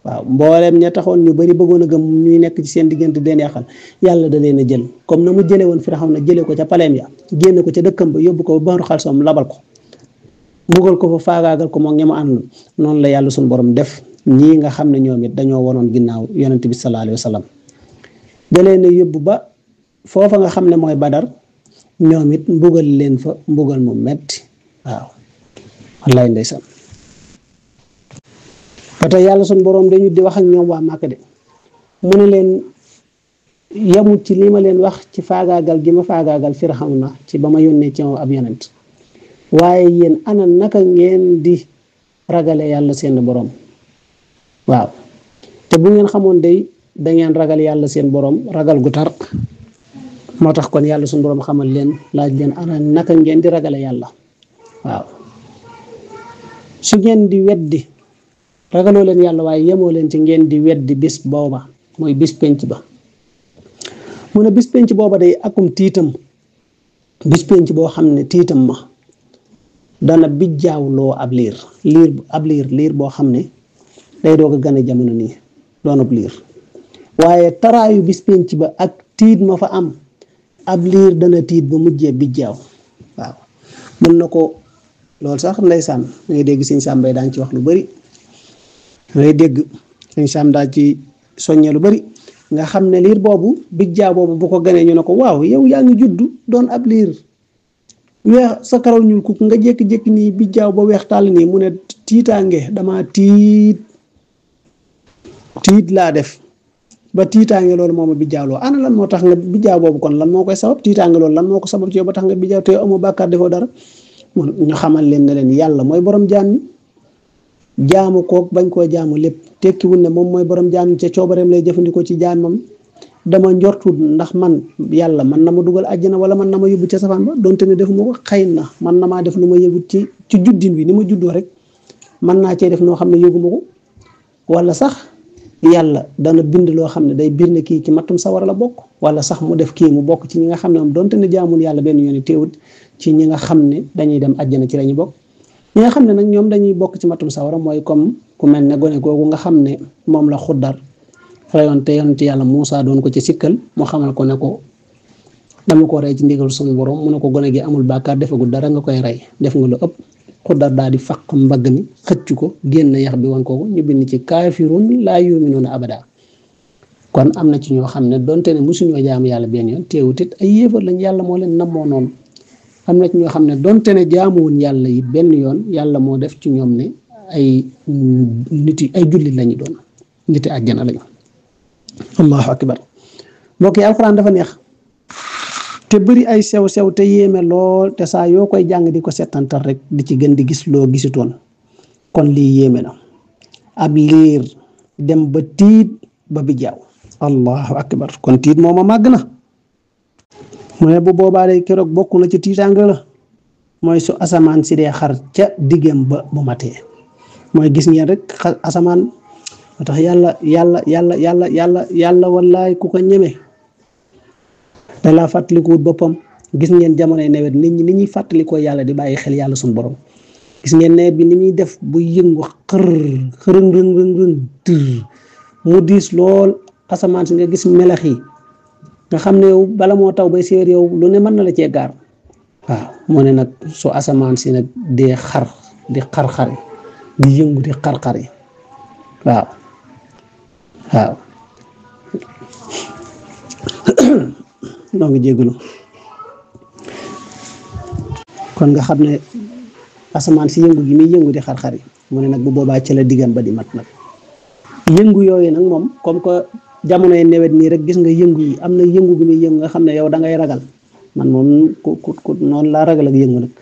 waaw mbooleem ña taxoon ñu bari bëggoon a gëm ñuy nekk ci seen diggante den yàqal yàlla da leen a jël comme na mu jële woon Firawna jële ko ca paleem ya génne ko ca dëkkam ba yóbbu ko ba baxaru xalsam labal ko mbugal ko fa faagaagal ko moom ñama ànd noonu la yàlla suñu borom def ñii nga xam ne ñoom it dañoo wonoon ginnaaw yonent bi sallallahu alayhi wa sallam da leen a yóbbu ba foofa nga xam ne mooy Badar ñoom it mbugal leen fa mbugal mu metti waaw wallaay ndeysaan ba tey yàlla suñu boroom dañu di wax ak ñoom waa Màkka de mu ne leen yemut ci li ma leen wax ci faagaagal gi ma faagaagal Firawna ci ba ma yónnee ci ab yonent waaye yéen ana naka ngeen di ragale yàlla seen boroom waaw te bu ngeen xamoon day da ngeen ragal yàlla seen boroom ragal gu tar moo tax kon yàlla suñu borom xamal leen laaj leen ana naka ngeen di ragale yàlla waaw su ngeen di weddi ragaloo leen yàlla waaye yemoo leen ci ngeen di weddi bis booba mooy bis penc ba mu ne bis penc booba day akum tiitam bis penc boo xam ne tiitam ma dana bijjaawloo ab liir boo xam ne day doog a gane jamono nii doonub liir waaye taraayu bis penc ba ak tiit ma fa am ab liir dana tiit ba mujjee bijjaaw waaw mën na ko loolu sax ndeysaan da ngay dégg sëñ Sam Mbaye daan ci wax lu bari da ngay dégg sëñ Sam daa ci soññee lu bari nga xam ne liir boobu bijjaaw boobu bu ko ganee ñu ne ko waaw yow yaa ngi juddu doon ab liir weex sa karaw ñuul kuk nga jékki-jékki nii bijjaaw ba weex tàll nii mu ne tiitaange dama tiit laa def ba tiitaange loolu moo ma bijjaawloo ana lan moo tax nga bijjaaw boobu kon lan moo koy sabab tiitaange loolu lan moo ko sabab ci yow ba tax nga bijjaaw te amoo bàkkaar defoo dara ñu xamal leen ne leen yàlla mooy borom jaam ñi jaamu kook bañ koo jaamu lépp tekkiwul ne moom mooy borom jaam ñi ca coobareem lay jëfandikoo ci jaamam dama njortu ndax man yàlla man na ma dugal àjjana wala man na ma yóbbu ca safaan ba donte ne defuma ko xëy na man na maa def lu ma yëgut ci juddin bi ni ma juddoo rek man naa cee def noo xam ne yëguma ko wala sax yàlla dana bind loo xam ne day bir ne kii ci mattum sawara la bokk wala sax mu def kii mu bokk ci ñi nga xam ne moom donte ne jaamul yàlla benn yoon teewut ci ñi nga xam ne dañuy dem àjjana ci la ñu bokk ñi nga xam ne nag ñoom dañuy bokk ci mattum sawara mooy comme ku mel ne gone googu nga xam ne moom la xuddar rayoon te yonent yàlla Muusaa doon ko ci sikkal mu xamal ko ne ko dama ko rey ci ndigal suñu borom mu ne ko gone gi amul bàkkaar defagul dara nga koy rey def nga lu ëpp xuddar daal di faq mbagg mi xëcc ko génn yax bi woon kooku ñu bind ci kaafirun laa yu'minuuna abada kon am na ci ñoo xam ne donte ne musuñoo jaamu yàlla benn yoon teewut it ay yéefar lañ yàlla moo leen namoo noonu am na ci ñoo xam ne donte ne jaamuwuñ yàlla yi benn yoon yàlla moo def ci ñoom ne ay nit ay jullit lañu doon niti àjjana lañu allahu akbar mbokk yi alxuraan dafa neex te bëri ay sew-sew te yéeme lool te saa yoo koy jàng di ko settantal rek di ci gën di gis loo gisutoon kon lii yéeme na ab liir dem ba tiit ba bi jaaw allahu akbar kon tiit mooma màgg na mu ne bu boobaa day keroog bokk na ci tiitaanga la mooy su asamaan si dee xar ca diggam ba bu matee mooy gis ngeen rek asamaan moo tax yàlla wallaay ku ko ñeme da laa fàttalikuwut boppam gis ngeen jamonoy nawet nit ñi ni ñuy fàttalikoo yàlla di bàyyi xel yàlla suñu borom gis ngeen nawet bi ni muy def bu yëngu xërëng rëng mu diis lool asamaan si nga gis melax yi nga xam ne yow bala moo taw bay séer yow lu ne mën na la cee gaar waaw moo ne nag su asamaan si nag dee xar di xar-xari di yëngu di xar-xari waaw noo ngi jégalu kon nga xam ne asamaan si yëngu gi muy yëngu di xar-xari mu ne nag bu boobaa ci la diggam ba di mat nag yëngu yooyu nag moom comme que jamonoy nawet nii rek gis nga yëngu yi am na yëngu bi muy yëngu nga xam ne yow da ngay ragal man moom ku noonu laa ragal ak yëngu nag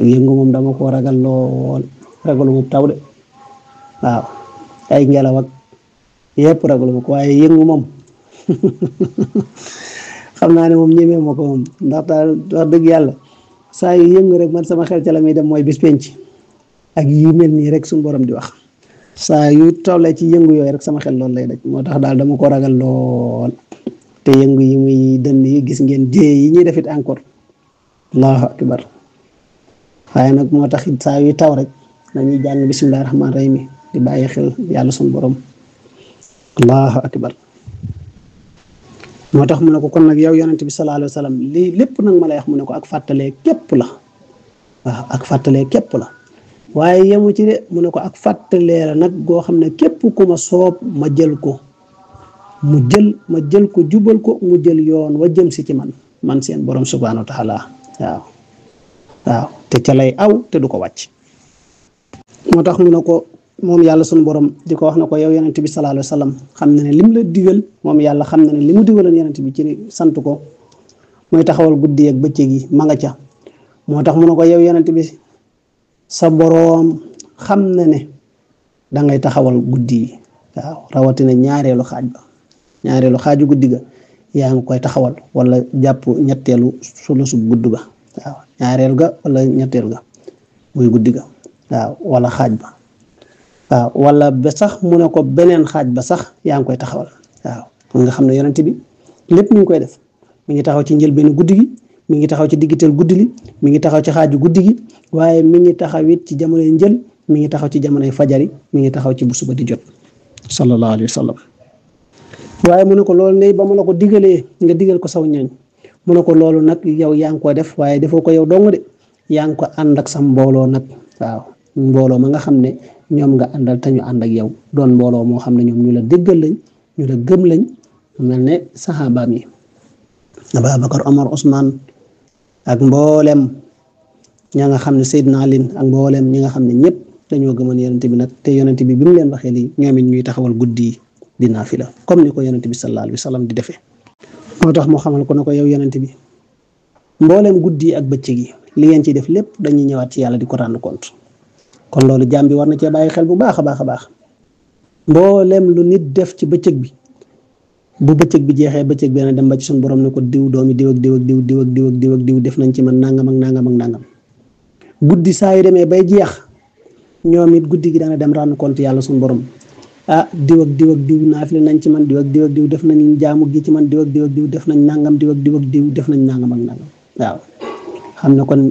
yëngu moom dama koo ragal lool ragalu mu taw de waaw ay ngelaw ak yëpp ragalu ma ko waaye yëngu moom xam naa ne moom ñemee ma ko moom ndax daal wax dëgg yàlla saa yu yëngu rek man sama xel ca la muy dem mooy bis penc ak yi mel nii rek suñu borom di wax saa yu tollee ci yëngu yooyu rek sama xel loolu lay daj moo tax daal dama ko ragal lool te yëngu yi muy dënn yi gis ngeen jéey yi ñuy defit encore allahu akbar waaye nag moo tax saa yu taw rek dañuy jàng bismillahi rahmaani rahim di bàyyi xel yàlla suñu borom allahu akbar moo tax mu ne ko kon nag yow yonent bi sallallahu alayhi wa sallam lii lépp nag ma lay wax mu ne ko ak fàttalee képp la waaw ak fàttalee képp la waaye yemu ci de mu ne ko ak fàttalee la nag goo xam ne képp ku ma soob ma jël ko ma jël ko jubal ko mu jël yoon wa jëm si ci man seen borom subhanahu wa taala waaw te ca lay aw te du ko wàcc moo tax mu ne ko moom yàlla sunu borom di ko wax na ko yow yonent bi sallallahu alayhi wa sallam xam na ne lim la digal moom yàlla xam na ne li mu digaloon yonent bi ci sant ko mooy taxawal guddi ak bëccëg yi ma nga ca moo tax mu ne ko yow yonent bi sa boroom xam na ne dangay taxawal guddi yi waaw rawatina ñaareelu xaaju guddi ga yaa ngi koy taxawal wala jàpp ñetteelu sulusu gudd ba waaw ñaareel ga wala ñetteel ga muy guddi ga waaw wala xaaj ba waaw wala ba sax mu ne ko beneen xaaj ba sax yaa ngi koy taxawal waaw nga xam ne yonent bi lépp mi ngi koy def mi ngi taxaw ci njëlbeenu guddi gi mi ngi taxaw ci diggiteel guddi li mi ngi taxaw ci xaaju guddi gi waaye mi ngi taxaw it ci jamonoy njël mi ngi taxaw ci jamonoy fajari mi ngi taxaw ci bu suba di jot sallallahu alayhi wa sallam waaye mu ne ko loolu ne ba mu la ko digalee nga digal ko saw ñooñ mu ne ko loolu nag yow yaa ngi ko def waaye defoo ko yow dong de yaa ngi ko ànd ak sa mbooloo nag waaw mbooloo ma nga xam ne ñoom nga àndal te ñu ànd ak yow doon mbooloo moo xam ne ñoom ñu la déggal lañ ñu la gëm lañ mel ne saxaabaam yi Abubakar Omar Ousmane ak mboolem ña nga xam ne Seydina Ali ak mboolem ñi nga xam ne ñëpp dañoo gëmoon yonent bi nag te yonent bi bi mu leen waxee lii ñoom it ñuy taxawal guddi yi di naafila comme ni ko yonent bi sallallahu alayhi wa sallam di defee moo tax moo xamal ko ne ko yow yonent bi mboolem guddi yi ak bëccëg yi li ngeen ciy def lépp dañuy ñëwaat ci yàlla di ko rendre compte kon loolu jaam bi war na cee bàyyi xel bu baax a baax a baax mboolem lu nit def ci bëccëg bi bu bëccëg bi jeexee bëccëg bi na dem ba ci suñu borom ne ko diw doomi diw ak diw ak diw diw ak diw ak diw ak diw def nañ ci man nangam ak nangam ak nangam guddi saa yu demee bay jeex ñoom it guddi gi dana dem rendre compte yàlla suñu borom ah diw ak diw ak diw naafile nañ ci man diw ak diw ak diw def nañ jaamu gi ci man diw ak diw ak diw def nañ nangam diw ak diw ak diw def nañ nangam ak nangam waaw xam ne kon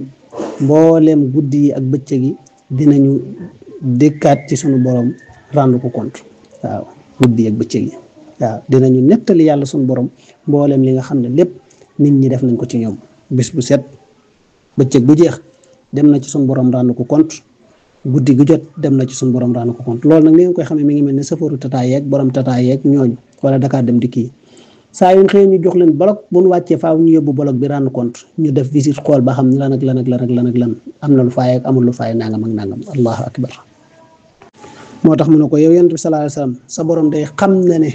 mbooleem guddi yi ak bëccëg yi dinañu dëkkaat ci suñu borom rendre ko compte waaw guddi yi ak bëccëg yi waaw dinañu nettali yàlla suñu borom mbooleem li nga xam ne lépp nit ñi def nañ ko ci ñoom bis bu set bëccëg bu jeex dem na ci suñu borom rendre ko compte guddi gu jot dem na ci suñu borom rendre ko compte loolu nag ni ngeen koy xamee mi ngi mel ne safaru tata yeeg borom tata yeeg ñooñu wala Dakar dem dikk yi saa yu xëy ñu jox leen bolok bu nu wàccee faaw ñu yóbbu bolok bi rendre compte ñu def visite xool ba xam lan ak lan ak lan ak lan ak lan am na lu faay ak amul lu faay nangam ak nangam allahu akbar moo tax mu ne ko yow yonent bi sallallahu alayhi wasallam sa borom day xam na ne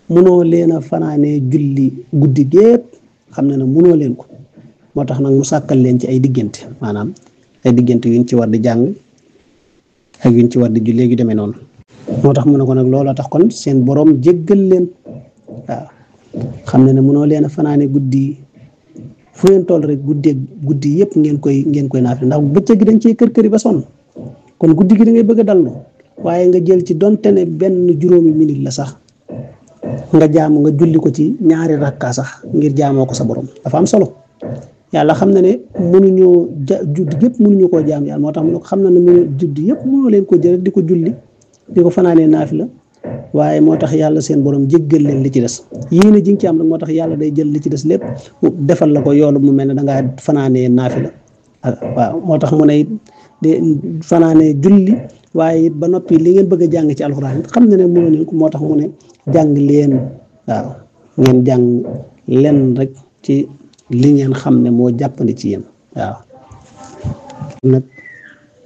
munoo leen a fanaanee julli guddi gépp xam na ne munoo leen ko moo tax nag mu sàkkal leen ci ay diggante maanaam ay diggante yuñ ci war di jàng ak yuñ ci war di julli léegi demee noonu moo tax mu ne ko nag looloo tax kon seen borom jéggal leen waaw xam ne munoo leen a fanaane guddi fu ngeen toll rek guddi yëpp ngeen koy naafile ndax bëccëg gi dañ cee kër-këri ba sonn kon guddi gi da ngay bëgg a dallu waaye nga jël ci donte ne benn juróomi minute la sax nga jaamu nga julli ko ci ñaari rakka sax ngir jaamoo ko sa borom dafa am solo yàlla xam na ne mënuñoo juddi yëpp mënuñu koo jaam yàlla moo tax mu ne ko xam na ne mënu juddi yëpp mënoo leen ko jël di ko julli di ko fanaanee naafila waaye moo tax yàlla seen borom jéggal leen li ci des yéene ji nga ci am rek moo tax yàlla day jël li ci des lépp defal la ko yoolu mu mel ne dangaa fanaanee naafila waaw moo tax mu ne de fanaanee julli waaye it ba noppi li ngeen bëgg a jàng ci alxuraan xam na ne mënoo leen ko moo tax mu ne jàng leen waaw ngeen jàng leen rek ci li ngeen xam ne moo jàppandi ci yéen waaw nag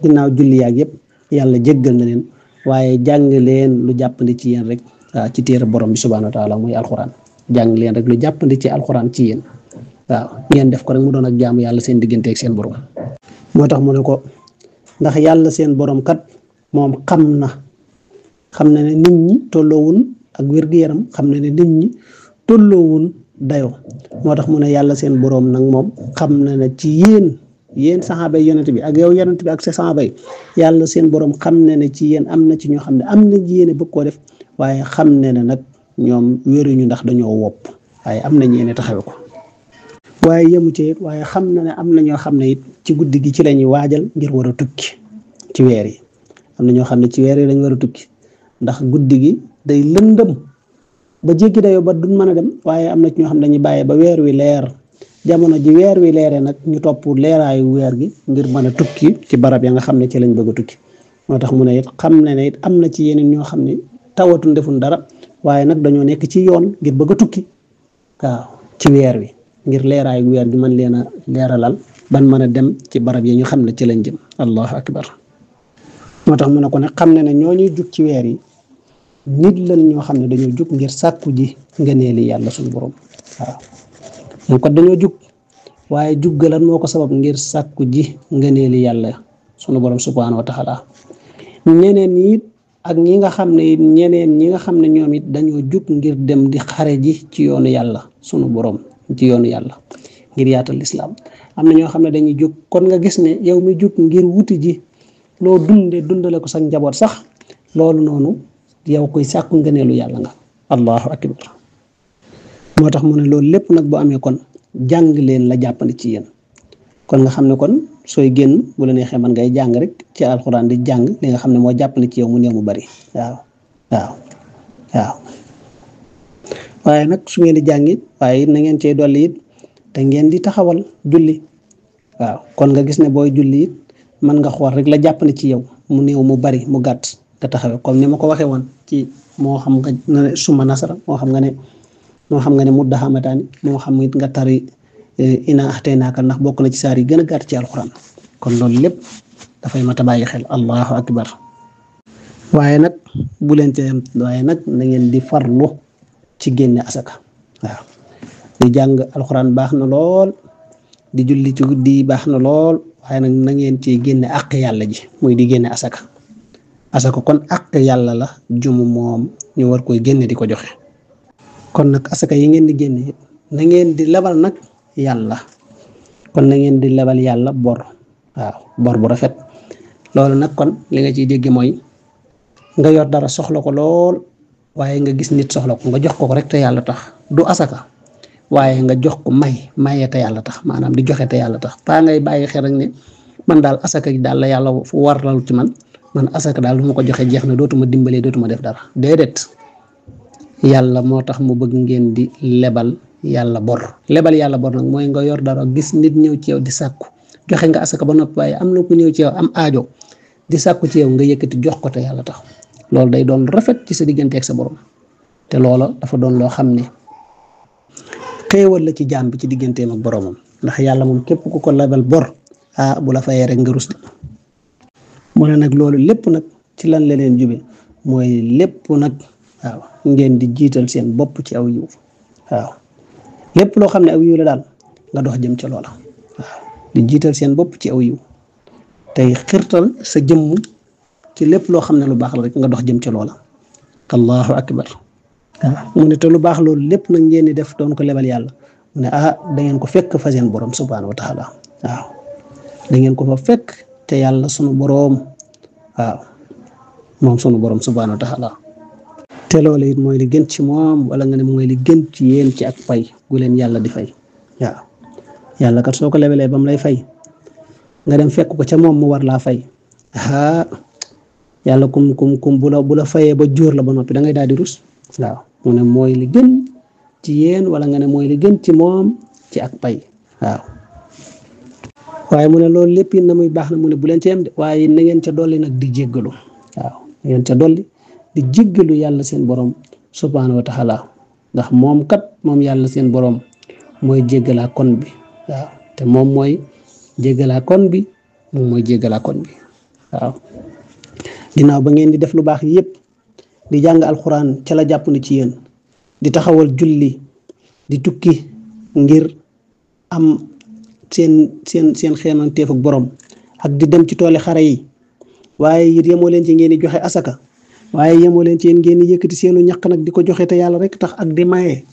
ginnaaw julli yaag yëpp yàlla jéggal na leen waaye jàng leen lu jàppandi ci yéen rek waaw ci téere borom bi subhaanahu wa taala muy alxuraan jàng leen rek lu jàppandi ci alxuraan ci yéen waaw ngeen def ko rek mu doon ak jaamu yàlla seen diggante ak seen borom moo tax mu ne ko ndax yàlla seen borom kat moom xam na ne nit ñi tolloowun ak wér-gu-yaram xam na ne nit ñi tolloowun dayoo moo tax mu ne yàlla seen borom nag moom xam na ne ci yéen saxaaba yi yonent bi ak yow yonent bi ak sa saxaaba yi yàlla seen borom xam na ne ci yéen am na ci ñoo xam ne am nañ yéene bëgg koo def waaye xam na ne nag ñoom wéruñu ndax dañoo wopp waaye am nañ yéene taxawe ko waaye yemu ci it waaye xam na ne am na ñoo xam ne it ci guddi gi ci la ñuy waajal ngir war a tukki ci weer yi am na ñoo xam ne ci weer yi lañ war a tukki ndax guddi gi day lëndëm ba jéggi dayoo ba duñ mën a dem waaye am na ci ñoo xam ne dañuy bàyyi ba weer wi leer jamono ji weer wi leeree nag ñu topp leeraayu weer gi ngir mën a tukki ci barab ya nga xam ne ci lañ bëgg a tukki moo tax mu ne it xam ne it am na ci yeneen ñoo xam ne tawatuñ defuñ dara waaye nag dañoo nekk ci yoon ngir bëgg a tukki waaw ci weer wi ngir leeraayu weer gi mën leen a leeralal ban mën a dem ci barab yi ñu xam ne ci lañ jëm allahu akbar moo tax mu ne ko ne xam ne ñoo ñuy jug ci weer yi nit lañ ñoo xam ne dañoo jug ngir sàkku ji ngëneeli yàlla suñu borom waaw moom kat dañoo jug waaye jug lan moo ko sabab ngir sàkku ji ngëneeli yàlla suñu borom subhaanahu wa taala ñeneen ñi ak ñi nga xam ne ñeneen ñi nga xam ne ñoom it dañoo jug ngir dem di xare ji ci yoonu yàlla sunu borom ci yoonu yàlla ngir yaatal lislaam am na ñoo xam ne dañuy jug kon nga gis ne yow mi jug ngir wuti ji loo dundale ko sa njaboot sax loolu noonu yow koy sàkku ngëneelu yàlla nga allahu akbar moo tax mu ne loolu lépp nag bu amee kon jàng leen la jàppandi ci yéen kon nga xam ne kon sooy génn bu la neexee man ngay jàng rek ci alxuraan di jàng li nga xam ne moo jàppandi ci yow mu néew mu bari waaw waaye nag su ngeen di jàng it waaye it na ngeen cey dolli it te ngeen di taxawal julli waaw kon nga gis ne booy julli it mën nga xool rek la jàppandi ci yow mu néew mu bari mu gàtt nga taxawee comme ni ma ko waxee woon ci moo xam nga ne suma nasara moo xam nga ne mudda xamataani moo xam it nga tari ina axtaynaaka ndax bokk na ci saar yi gën a gàtt ci alxuraan kon loolu lépp dafay mat a bàyyi xel allahu akbar waaye nag bu leen te waaye nag na ngeen di farlu ci génne asaka waaw di jàng alxuraan baax na lool di julli ci guddi baax na lool waaye nag na ngeen ci génne àq yàlla ji muy di génne asaka kon àq yàlla la jumu moom ñu war koy génne di ko joxe kon nag asaka yi ngeen di génne na ngeen di lebal nag yàlla kon na ngeen di lebal yàlla bor waaw bor bu rafet loolu nag kon li nga ciy dégg mooy nga yor dara soxla ko lool waaye nga gis nit soxla ko nga jox ko rek te yàlla tax du asaka waaye nga jox ko maye te yàlla tax maanaam di joxe te yàlla tax paa ngay bàyyi xel rek ne man daal asaka gi daal la yàlla fu warlalu ci man asaka daal lu ma ko joxe jeex na dootuma dimbalee dootuma def dara déedéet yàlla moo tax mu bëgg ngeen di lebal yàlla bor nag mooy nga yor dara gis nit ñëw ci yow di sàkku joxe nga asaka ba noppi waaye am na ku ñëw ci yow am aajo di sàkku ci yow nga yëkkati jox ko te yàlla tax loolu day doon rafet ci sa digganteeg sa borom te loola dafa doon loo xam ne xéewal la ci jaam bi ci digganteem ak boromam ndax yàlla moom képp ku ko lebal bor bu la fayee rek nga rus de mu ne nag loolu lépp nag ci lan la leen jube mooy lépp nag waaw ngeen di jiital seen bopp ci aw yiw waaw lépp loo xam ne aw yiw la daal nga dox jëm ca loola waaw di jiital seen bopp ci aw yiw tey xirtal sa jëmm ci lépp loo xam ne lu baax la rek nga dox jëm ca loola allahu akbar waaw mu ne te lu baax loolu lépp nag ngeen di def doon ko lebal yàlla mu ne da ngeen ko fekk fa seen borom subhanahu wa taala waaw da ngeen ko fa fekk te yàlla sunu boroom waaw moom sunu boroom subhanahu wa taala te loolu it mooy li gën ci moom wala nga ne mooy li gën ci yéen ci ak fay gu leen yàlla di fay waaw yàlla kat soo ko lebalee ba mu lay fay nga dem fekk ko ca moom mu war laa fay yàlla kum bu la fayee ba jóor la ba noppi da ngay daal di rus waaw mu ne mooy li gën ci yéen wala nga ne mooy li gën ci moom ci ak pay waaw waaye mu ne loolu lépp na muy baax na mu ne bu leen ci yem de waaye na ngeen ca dolli nag di jéggalu waaw na ngeen ca dolli di jéggalu yàlla seen borom subhanahu wa taala ndax moom yàlla seen borom mooy jéggalaa kon bi waaw te moom mooy jéggalaa kon bi waaw ginnaaw ba ngeen di def lu baax yépp di jàng alxuraan ca la jàpp ni ci yéen di taxawal julli di tukki ngir am seen xeemanteef ak borom ak di dem ci tooli xare yi waaye it yemoo leen ci ngeen di joxe asaka waaye yemoo leen ci yéen ngeen di yëkkati seenu ñaq nag di ko joxe te yàlla rek tax ak di maye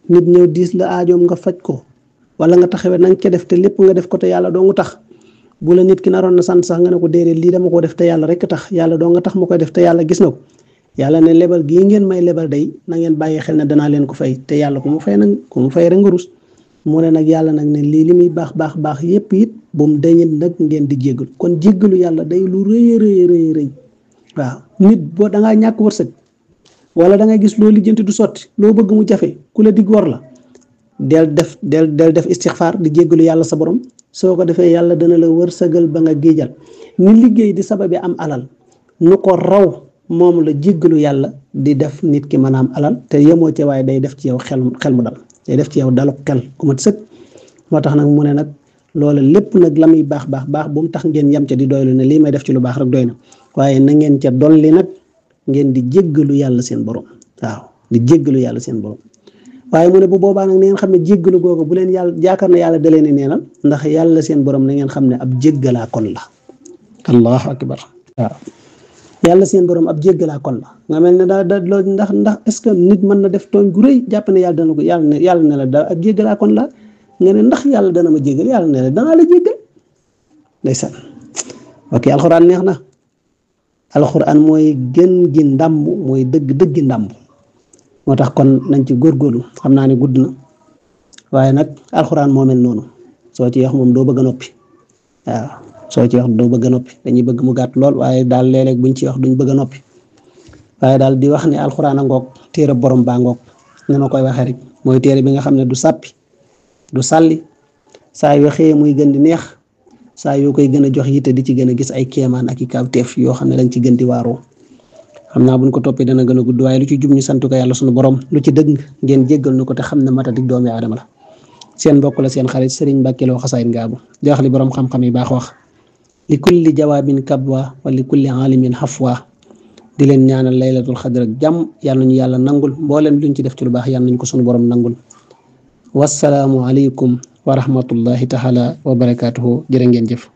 nit ñëw diis la aajoom nga faj ko wala nga taxawee na nga ca def te lépp nga def ko te yàlla doo nga tax bu la nit ki naroon na sant sax nga ne ko déedéet lii dama ko def te yàlla rek tax yàlla doo nga tax ma koy def te yàlla gis na ko yàlla ne lebal gii ngeen may lebal day na ngeen bàyyi xel ne danaa leen ko fay te yàlla ku mu fay rek nga rus mu ne nag yàlla nag ne lii li muy baax yépp it bu mu dañit nag ngeen di jéggalu kon jéggalu yàlla day lu rëy waaw nit boo da ngaa ñàkk wërsëg wala da ngay gis loo lijjanti du sotti loo bëgg mu jafe ku la dig war la del def istixfaar di jéggalu yàlla sa borom soo ko defee yàlla dana la wërsëgal ba nga géejal ni liggéey di sababi am alal nu ko raw moom la jéggalu yàlla di def nit ki mën a am alal te yemoo ci waaye day def ci yow xel mu dal day def ci yow dalu xel ku mat sëkk moo tax nag mu ne nag loola lépp nag la muy baax bu mu tax ngeen yem ca di doylu ne lii may def ci lu baax rek doy na waaye na ngeen ca dolli nag ngeen di jéggalu yàlla seen borom waaw di jéggalu yàlla seen borom waaye mu ne bu boobaa nag na ngeen xam ne jéggalu googu bu leen yàlla jaakaar na yàlla da leen di neenal ndax yàlla seen borom na ngeen xam ne ab jéggalaa kon la allahu akbar waaw yàlla seen borom ab jéggalaa kon la nga mel ne daa loolu ndax est ce que nit mën na def tooñ gu rëy jàpp ne yàlla dana ko yàlla ne la da ab jéggalaa kon la nga ne ndax yàlla dana ma jéggal yàlla ne la danaa la jéggal ndeysaan ok alxuraan neex na alxuraan mooy gën gi ndàmb mooy dëggi ndàmb moo tax kon nañ ci góorgóorlu xam naa ne gudd na waaye nag alxuraan moo mel noonu soo ci wax moom doo bëgg a noppi waaw soo ci wax doo bëgg a noppi dañuy bëgg mu gàtt lool waaye daal léeg-léeg buñ ci wax duñ bëgg a noppi waaye daal di wax ne alxuraan a ngoog téere borom baa ngoog ne ma koy waxee rek mooy téere bi nga xam ne du sàppi du sàlli saa yoo xëyee muy gën di neex saa yoo koy gën a jox yitte di ci gën a gis ay kéemaan ak i kawteef yoo xam ne dañ ci gën di waaroo xam naa buñ ko toppee dana gën a gudd waaye lu ci jub ñu sant ko yàlla sunu borom lu ci dëgg ngeen jéggal nu ko te xam ne matadik doomi aadama la seen mbokk la seen xarit Serigne Mbacke Lo Xasaayid Ngaabu di wax li borom xam-xam yi baax wax li kulli jawaabin kabwa wa li kulli alimin xafwa di leen ñaanal laylatul xadr ak jàmm yàlla nañu yàlla nangul mbooleem luñ ci def ci lu baax yàlla nañu ko sunu borom nangul wassalaamu aleykum wa rahmatullahi taala wa barakaatuhu jërë ngeen jëf